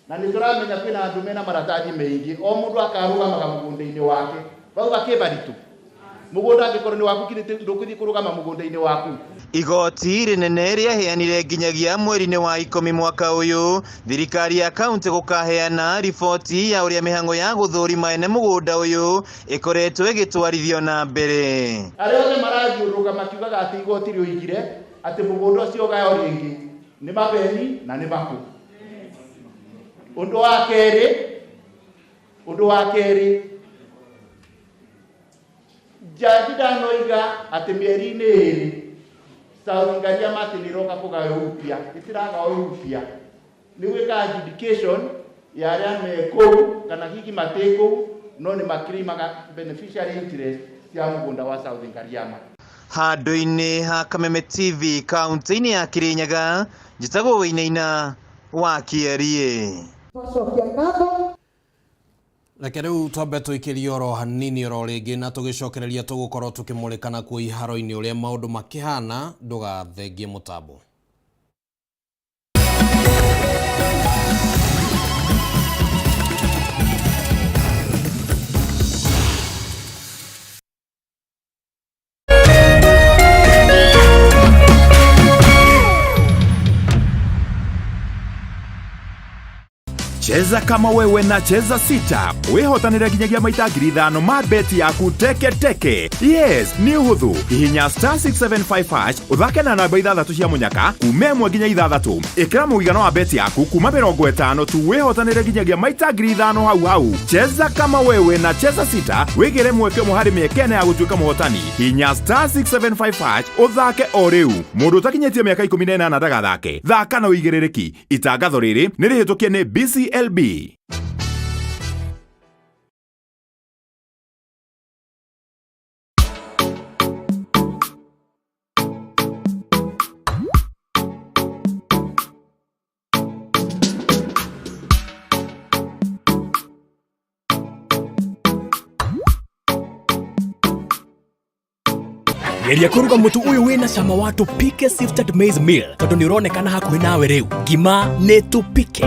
na nĩ tũramenya kwĩna andũ mena maratathi maingĩ, o mũndũ akarũgamaga mũgũnda-inĩ wake bau gakĩbaritũ mũgũnda angĩkorwo nĩ waku ndũkũthiĩ kũrũgama mũgũnda-inĩ waku. Igoti rĩnene rĩaheanire nginyagia mweri-inĩ wa 10 mwaka ũyũ thirikari ya kaunti gũkaheana riboti ya ũrĩa mĩhang'o ya gũthũrima ene mũgũnda ũyũ ĩkoretwo ĩgĩtwarithio na mbere. Arĩa othe marathiũrũrũka makiugaga atĩ igoti rĩoigire atĩ mũgũnda ũcio ũgayo rĩngĩ nĩ mabeni na nĩ makũ. Ũndũ wa kerĩ jaji ndanoiga atĩ mĩeri-inĩ ĩrĩ South Ngariama atĩ nĩroka kũgayo upya, ĩtiragayo upya, nĩ gwĩka adjudication ya arĩa me kũu kana hihi matĩ kũu, no nĩ makirimaga beneficiary interest cia mũgũnda wa South Ngariama. Handũ-inĩ ha Kameme TV kaunti-inĩ ya Kirinyaga, njĩtagwo Wainaina wa Kĩerie. Reke rĩu twambe tũikĩrie oro hanini oro rĩngĩ na tũgĩcokereria tũgũkorwo tũkĩmũrĩka nakuo iharo-inĩ ũrĩa maũndũ makĩhana, ndũgathengie mũtambo. Cheza kama wewe na Cheza Sita wihotanire nginyagia maita 5,000 ma beti yaku teke teke. Yes, nĩ ũhũthũ. Hihinya star 675 hash ũthake na namba 6 cia mũnyaka kuma 1 nginya 6. Ĩkĩra mũigana wa beti yaku kuma 50 tu wihotanire nginyagia maita 5,000 hau hau. Cheza kama wewe na Cheza Sita wĩgĩre mweke ũmwe harĩ mĩeke ĩna ya gũtuĩka mũhotani. Hihinya star 675 hash ũthake o rĩu. Mũndũ ũtakinyĩtie mĩaka 18 ndagathake. Thaka na ũigĩrĩrĩki. Itangatho rĩrĩ nĩ rĩhĩtũkie nĩ BCLB. Geria kũruga mũtu ũyũ wĩna cama wa Tupike Sifted Maize Meal tondũ nĩ ũronekana hakuhĩ nawe rĩu. Ngima nĩ Tupike.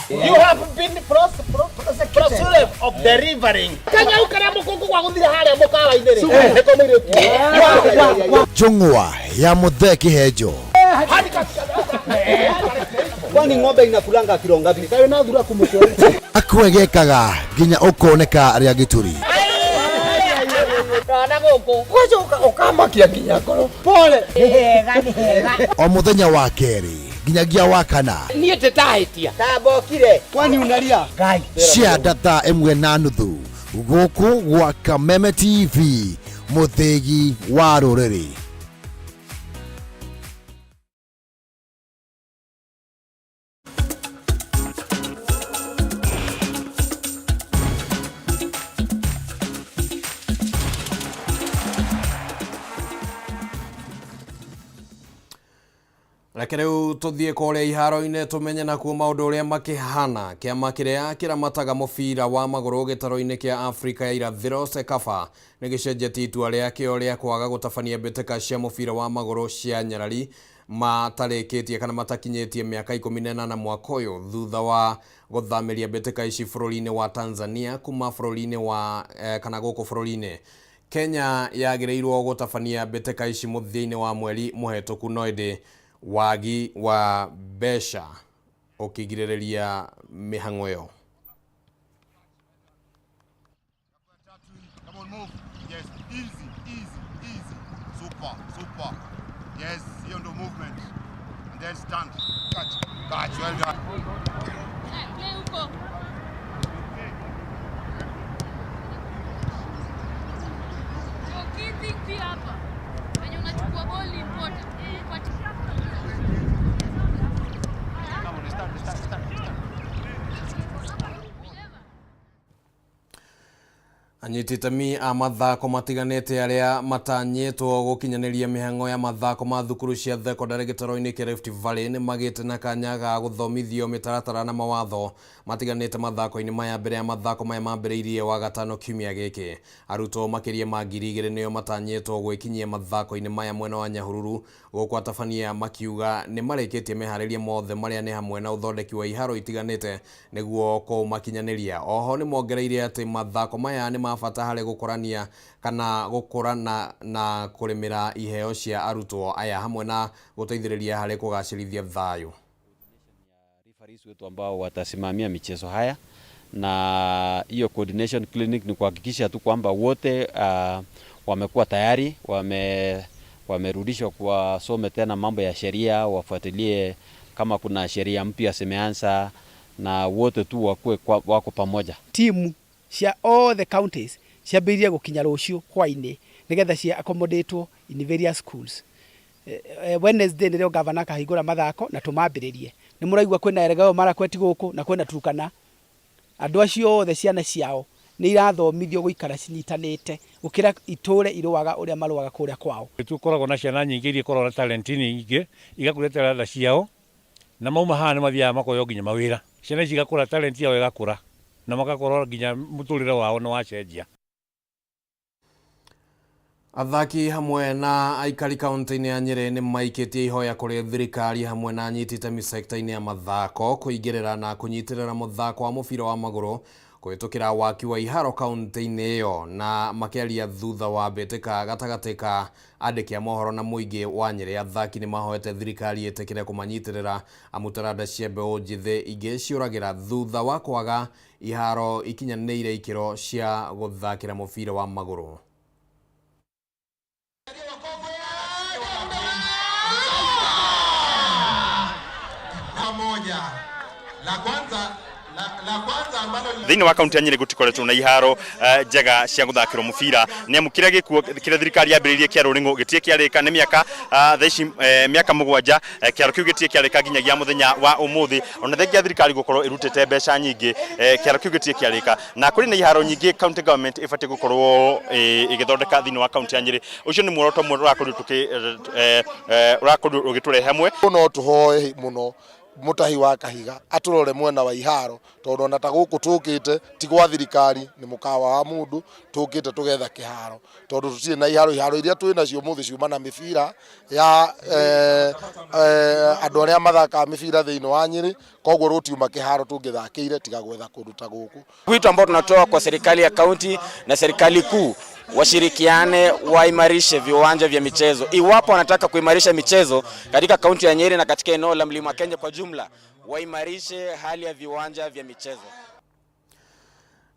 You have been prosecuted of delivering. Kanya ukara mukungu gwa guthira haria mukawa-inĩ rĩ. Nĩko mũirĩtu. Njũng'wa ya Mũthee Kĩhenjo. Kwani ng'ombe inakulanga kilo ngapi? Kayo na thura kumushori. Akwegekaga nginya ukoneka rĩa gĩturi. Kana gũkũ. Gwacoka ũkamakia nginya ngoro. Pole. Nĩ hega, nĩ hega. O mũthenya wa kerĩ nginyagia wa kana. Niĩ ndĩtahĩtia. Tambokire. Kwani unalia? Ngai. Cia thaa 1:30 gũkũ gwa Kameme TV mũthĩgi wa rũrĩrĩ. Reke rĩu tũthiĩ kũrĩa iharo-inĩ tũmenye nakuo maũndũ ũrĩa makĩhana. Kĩama kĩrĩa kĩramataga mũbira wa magũrũ gĩtarũ-inĩ kĩa Afrika ya irathĩro CECAFA nĩ gĩcenjetie itua rĩakĩo rĩa kwaga gũtabania mbĩtĩka cia mũbira wa magũrũ cia nyarari matarĩkĩtie kana matakinyĩtie mĩaka 18 mwaka ũyũ thutha wa gũthamĩria mbĩtĩka ici bũrũri-inĩ wa Tanzania kuma bũrũri-inĩ wa kana gũkũ bũrũri-inĩ. Kenya yagĩrĩirwo gũtabania mbĩtĩka ici mũthia-inĩ wa mweri mũhetũku no ĩndĩ wagi wa mbeca ũkĩgirĩrĩria mĩhang'o ĩyo. Yes, easy, easy, easy. Super, super. Yes, hiyo ndo movement. And then stand. Catch, catch, well done. Anyiti itemi a mathako matiganĩte arĩa matanyĩtwo gũkinyanĩria mĩhang'o ya mathako ma thukuru cia thekondarĩ gĩtaro-inĩ kĩa Rift Valley nĩ magĩte na kanya ga gũthomithio mĩtaratara na mawatho matiganĩte mathako-inĩ maya mbere ya mathako maya mambĩrĩirie wagatano kiumia gĩkĩ. Arutwo makĩria ma 2000 nĩo matanyĩtwo gwĩkinyia mathako-inĩ maya mwena wa Nyahururu, gũkũ atabania makiuga nĩ marĩkĩtie meharĩria mothe marĩa nĩ hamwe na ũthondeki wa iharo itiganĩte nĩguo kũmakinyanĩria. Oho nĩ mongereire atĩ mathako maya nĩ ma bata harĩ gũkũrania kana gũkũrana na kũrĩmĩra iheo cia arutwo aya hamwe na gũteithĩrĩria harĩ kũgacĩrithia thayũ. Referees wetu ambao watasimamia michezo haya, na hiyo coordination clinic ni kuhakikisha tu kwamba wote wamekuwa tayari, wamerudishwa kuwasome tena mambo ya sheria, wafuatilie kama kuna sheria mpya zimeanza, na wote tu wakuwe wako pamoja. Timu cia all the counties ciambĩrĩrie gũkinya rũciũ hwainĩ nĩgetha cia accommodatwo in various schools. Wednesday nĩrĩo gavana akahingũra mathako na tũmambĩrĩrie. Nĩ mũraigua kwĩna Elgeyo Marakwet gũkũ na kwĩna Turkana. Andũ acio othe ciana ciao nĩ irathomithio gũikara cinyitanĩte gũkĩra itũre irũaga ũrĩa marũaga kũrĩa kwao. Tũkoragwo na ciana nyingĩ iria ikoragwo na talent nyingĩ igakũria talanta ciao na mauma haha nĩ mathiaga makoywo nginya mawĩra. Ciana ici igakũra talent yao ĩgakũra na magakorwo nginya mũtũrĩre wao nĩ wacenjia. Athaki hamwe na aikari kaunti-inĩ ya Nyĩrĩ nĩ maikĩtie ihoya kũrĩ thirikari hamwe na anyiti itemi sekta-inĩ ya mathako kũingĩrĩra na kũnyitĩrĩra mũthako wa mũbira wa magũrũ kũhĩtũkĩra waki wa iharo kaunti-inĩ ĩyo, na makĩaria thutha wa mbĩtĩka gatagatĩ ka andĩki a mohoro na mũingĩ wa Nyĩrĩ. Athaki nĩ mahoete thirikari ĩtĩkĩre kũmanyitĩrĩra amu taranda cia mbeũ njĩthĩ ingĩ ciũragĩra thutha wa kwaga iharo ikinyanĩire ikĩro cia gũthakĩra mũbira wa magũrũ. Thĩinĩ wa kaunti ya Nyĩrĩ gũtikoretwo na iharo njega cia gũthakĩrwo mũbira, nĩ amu kĩrĩa gĩkuo kĩrĩa thirikari yambĩrĩirie kĩa Rũrĩng'ũ gĩtirĩ kĩarĩka nĩ mĩaka thaa ici mĩaka 7, kĩaro kĩu gĩtirĩ kĩarĩka nginyagia mũthenya wa ũmũthĩ. Ona thengia thirikari gũkorwo ĩrutĩte mbeca nyingĩ, kĩaro kĩu gĩtirĩ kĩarĩka, na kũrĩ na iharo nyingĩ county government ĩbatiĩ gũkorwo ĩgĩthondeka thĩinĩ wa kaunti ya Nyĩrĩ. Ũcio nĩ muoroto ũmwe ũrakorirwo ũgĩtũrehe hamwe. No tũhoe mũno Mutahi wa Kahiga atũrore mwena wa iharo, tondũ ona ta gũkũ tũkĩte ti gwa thirikari, nĩ mũkawa wa mũndũ, tũkĩte tũgetha kĩharo tondũ tũtirĩ na iharo. Iharo iria twĩ nacio ũmũthĩ ciuma na mĩbira ya andũ arĩa mathakaga mĩbira thĩinĩ wa Nyĩrĩ, koguo rũtiuma kĩharo tũngĩthakĩire tiga gwetha kũndũ ta gũkũ. Wito ambao tunatoa kwa serikali ya kaunti na serikali kuu, washirikiane waimarishe viwanja vya michezo. Iwapo wanataka kuimarisha michezo katika kaunti ya Nyeri na katika eneo la Mlima Kenya kwa jumla, waimarishe hali ya viwanja vya michezo.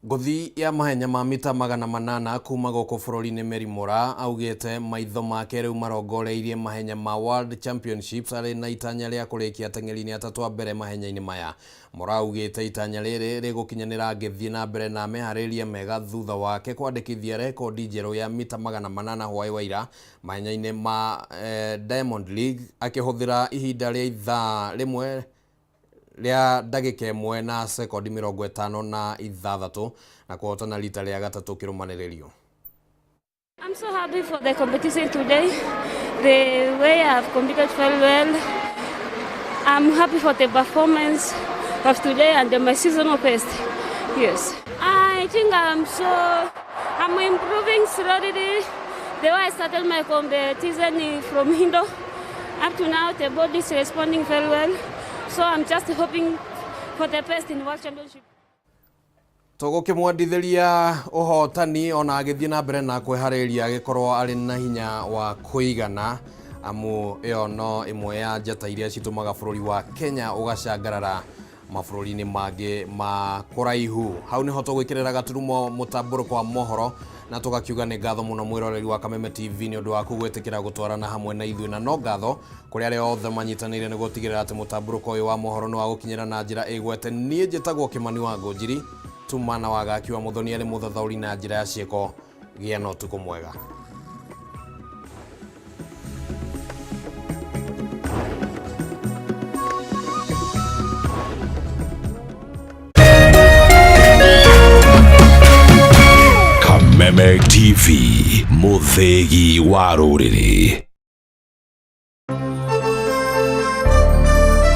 Ngũthi ya mahenya ma mita 800 kuma gũkũ bũrũri-inĩ Mary Moraa augĩte maitho make rĩu marongoreirie mahenya ma World Championships arĩ na itanya rĩa kũrĩkia ateng'eri-inĩ atatũ a mbere mahenya-inĩ maya. Moraa augĩte itanya rĩrĩ rĩgũkinyanĩra agĩthiĩ na mbere na meharĩria mega thutha wake kwandĩkithia rekondi njerũ ya mita 800 hwaĩ wa ira mahenya-inĩ ma Diamond League akĩhũthĩra ihinda rĩa ithaa rĩmwe rĩa ndagĩka 1 na sekondi 56 na kũhotana rita rĩa gatatũ kĩrũmanĩrĩrio. I'm so happy for the competition today. The way I've competed very well. I'm happy for the performance of today and my seasonal best. Yes. I think I'm improving slowly. The way I started my competition from Indo up to now, the body is responding very well. So I'm just hoping for the best in World Championship. Tũgũkĩmwendithĩria ũhotani ona agĩthiĩ na mbere na kwĩharĩria agĩkorwo arĩ na hinya wa kũigana, amu ĩyo no ĩmwe ya njata iria citũmaga bũrũri wa Kenya ũgacangarara mabũrũri-inĩ mangĩ ma kũraihu. Hau nĩho tũgwĩkĩrĩra gaturumo mũtambũrũko wa mohoro na tũgakiuga nĩ ngatho mũno mwĩroreri wa Kameme TV nĩ ũndũ waku gwĩtĩkĩra gũtwarana hamwe na ithuĩ, na no ngatho kũrĩ arĩa othe manyitanĩire nĩguo gũtigĩrĩra atĩ mũtambũrũko ũyũ wa mohoro nĩ wa gũkinyĩra na njĩra ĩgwete. Niĩ njĩtagwo Kĩmani wa Ngũnjiri, tuma na wagaki wa Mũthoni arĩ mũthathaũri na njĩra ya ciĩko. Gĩa na ũtukũ mwega. Kameme TV, mũthĩgi wa rũrĩrĩ.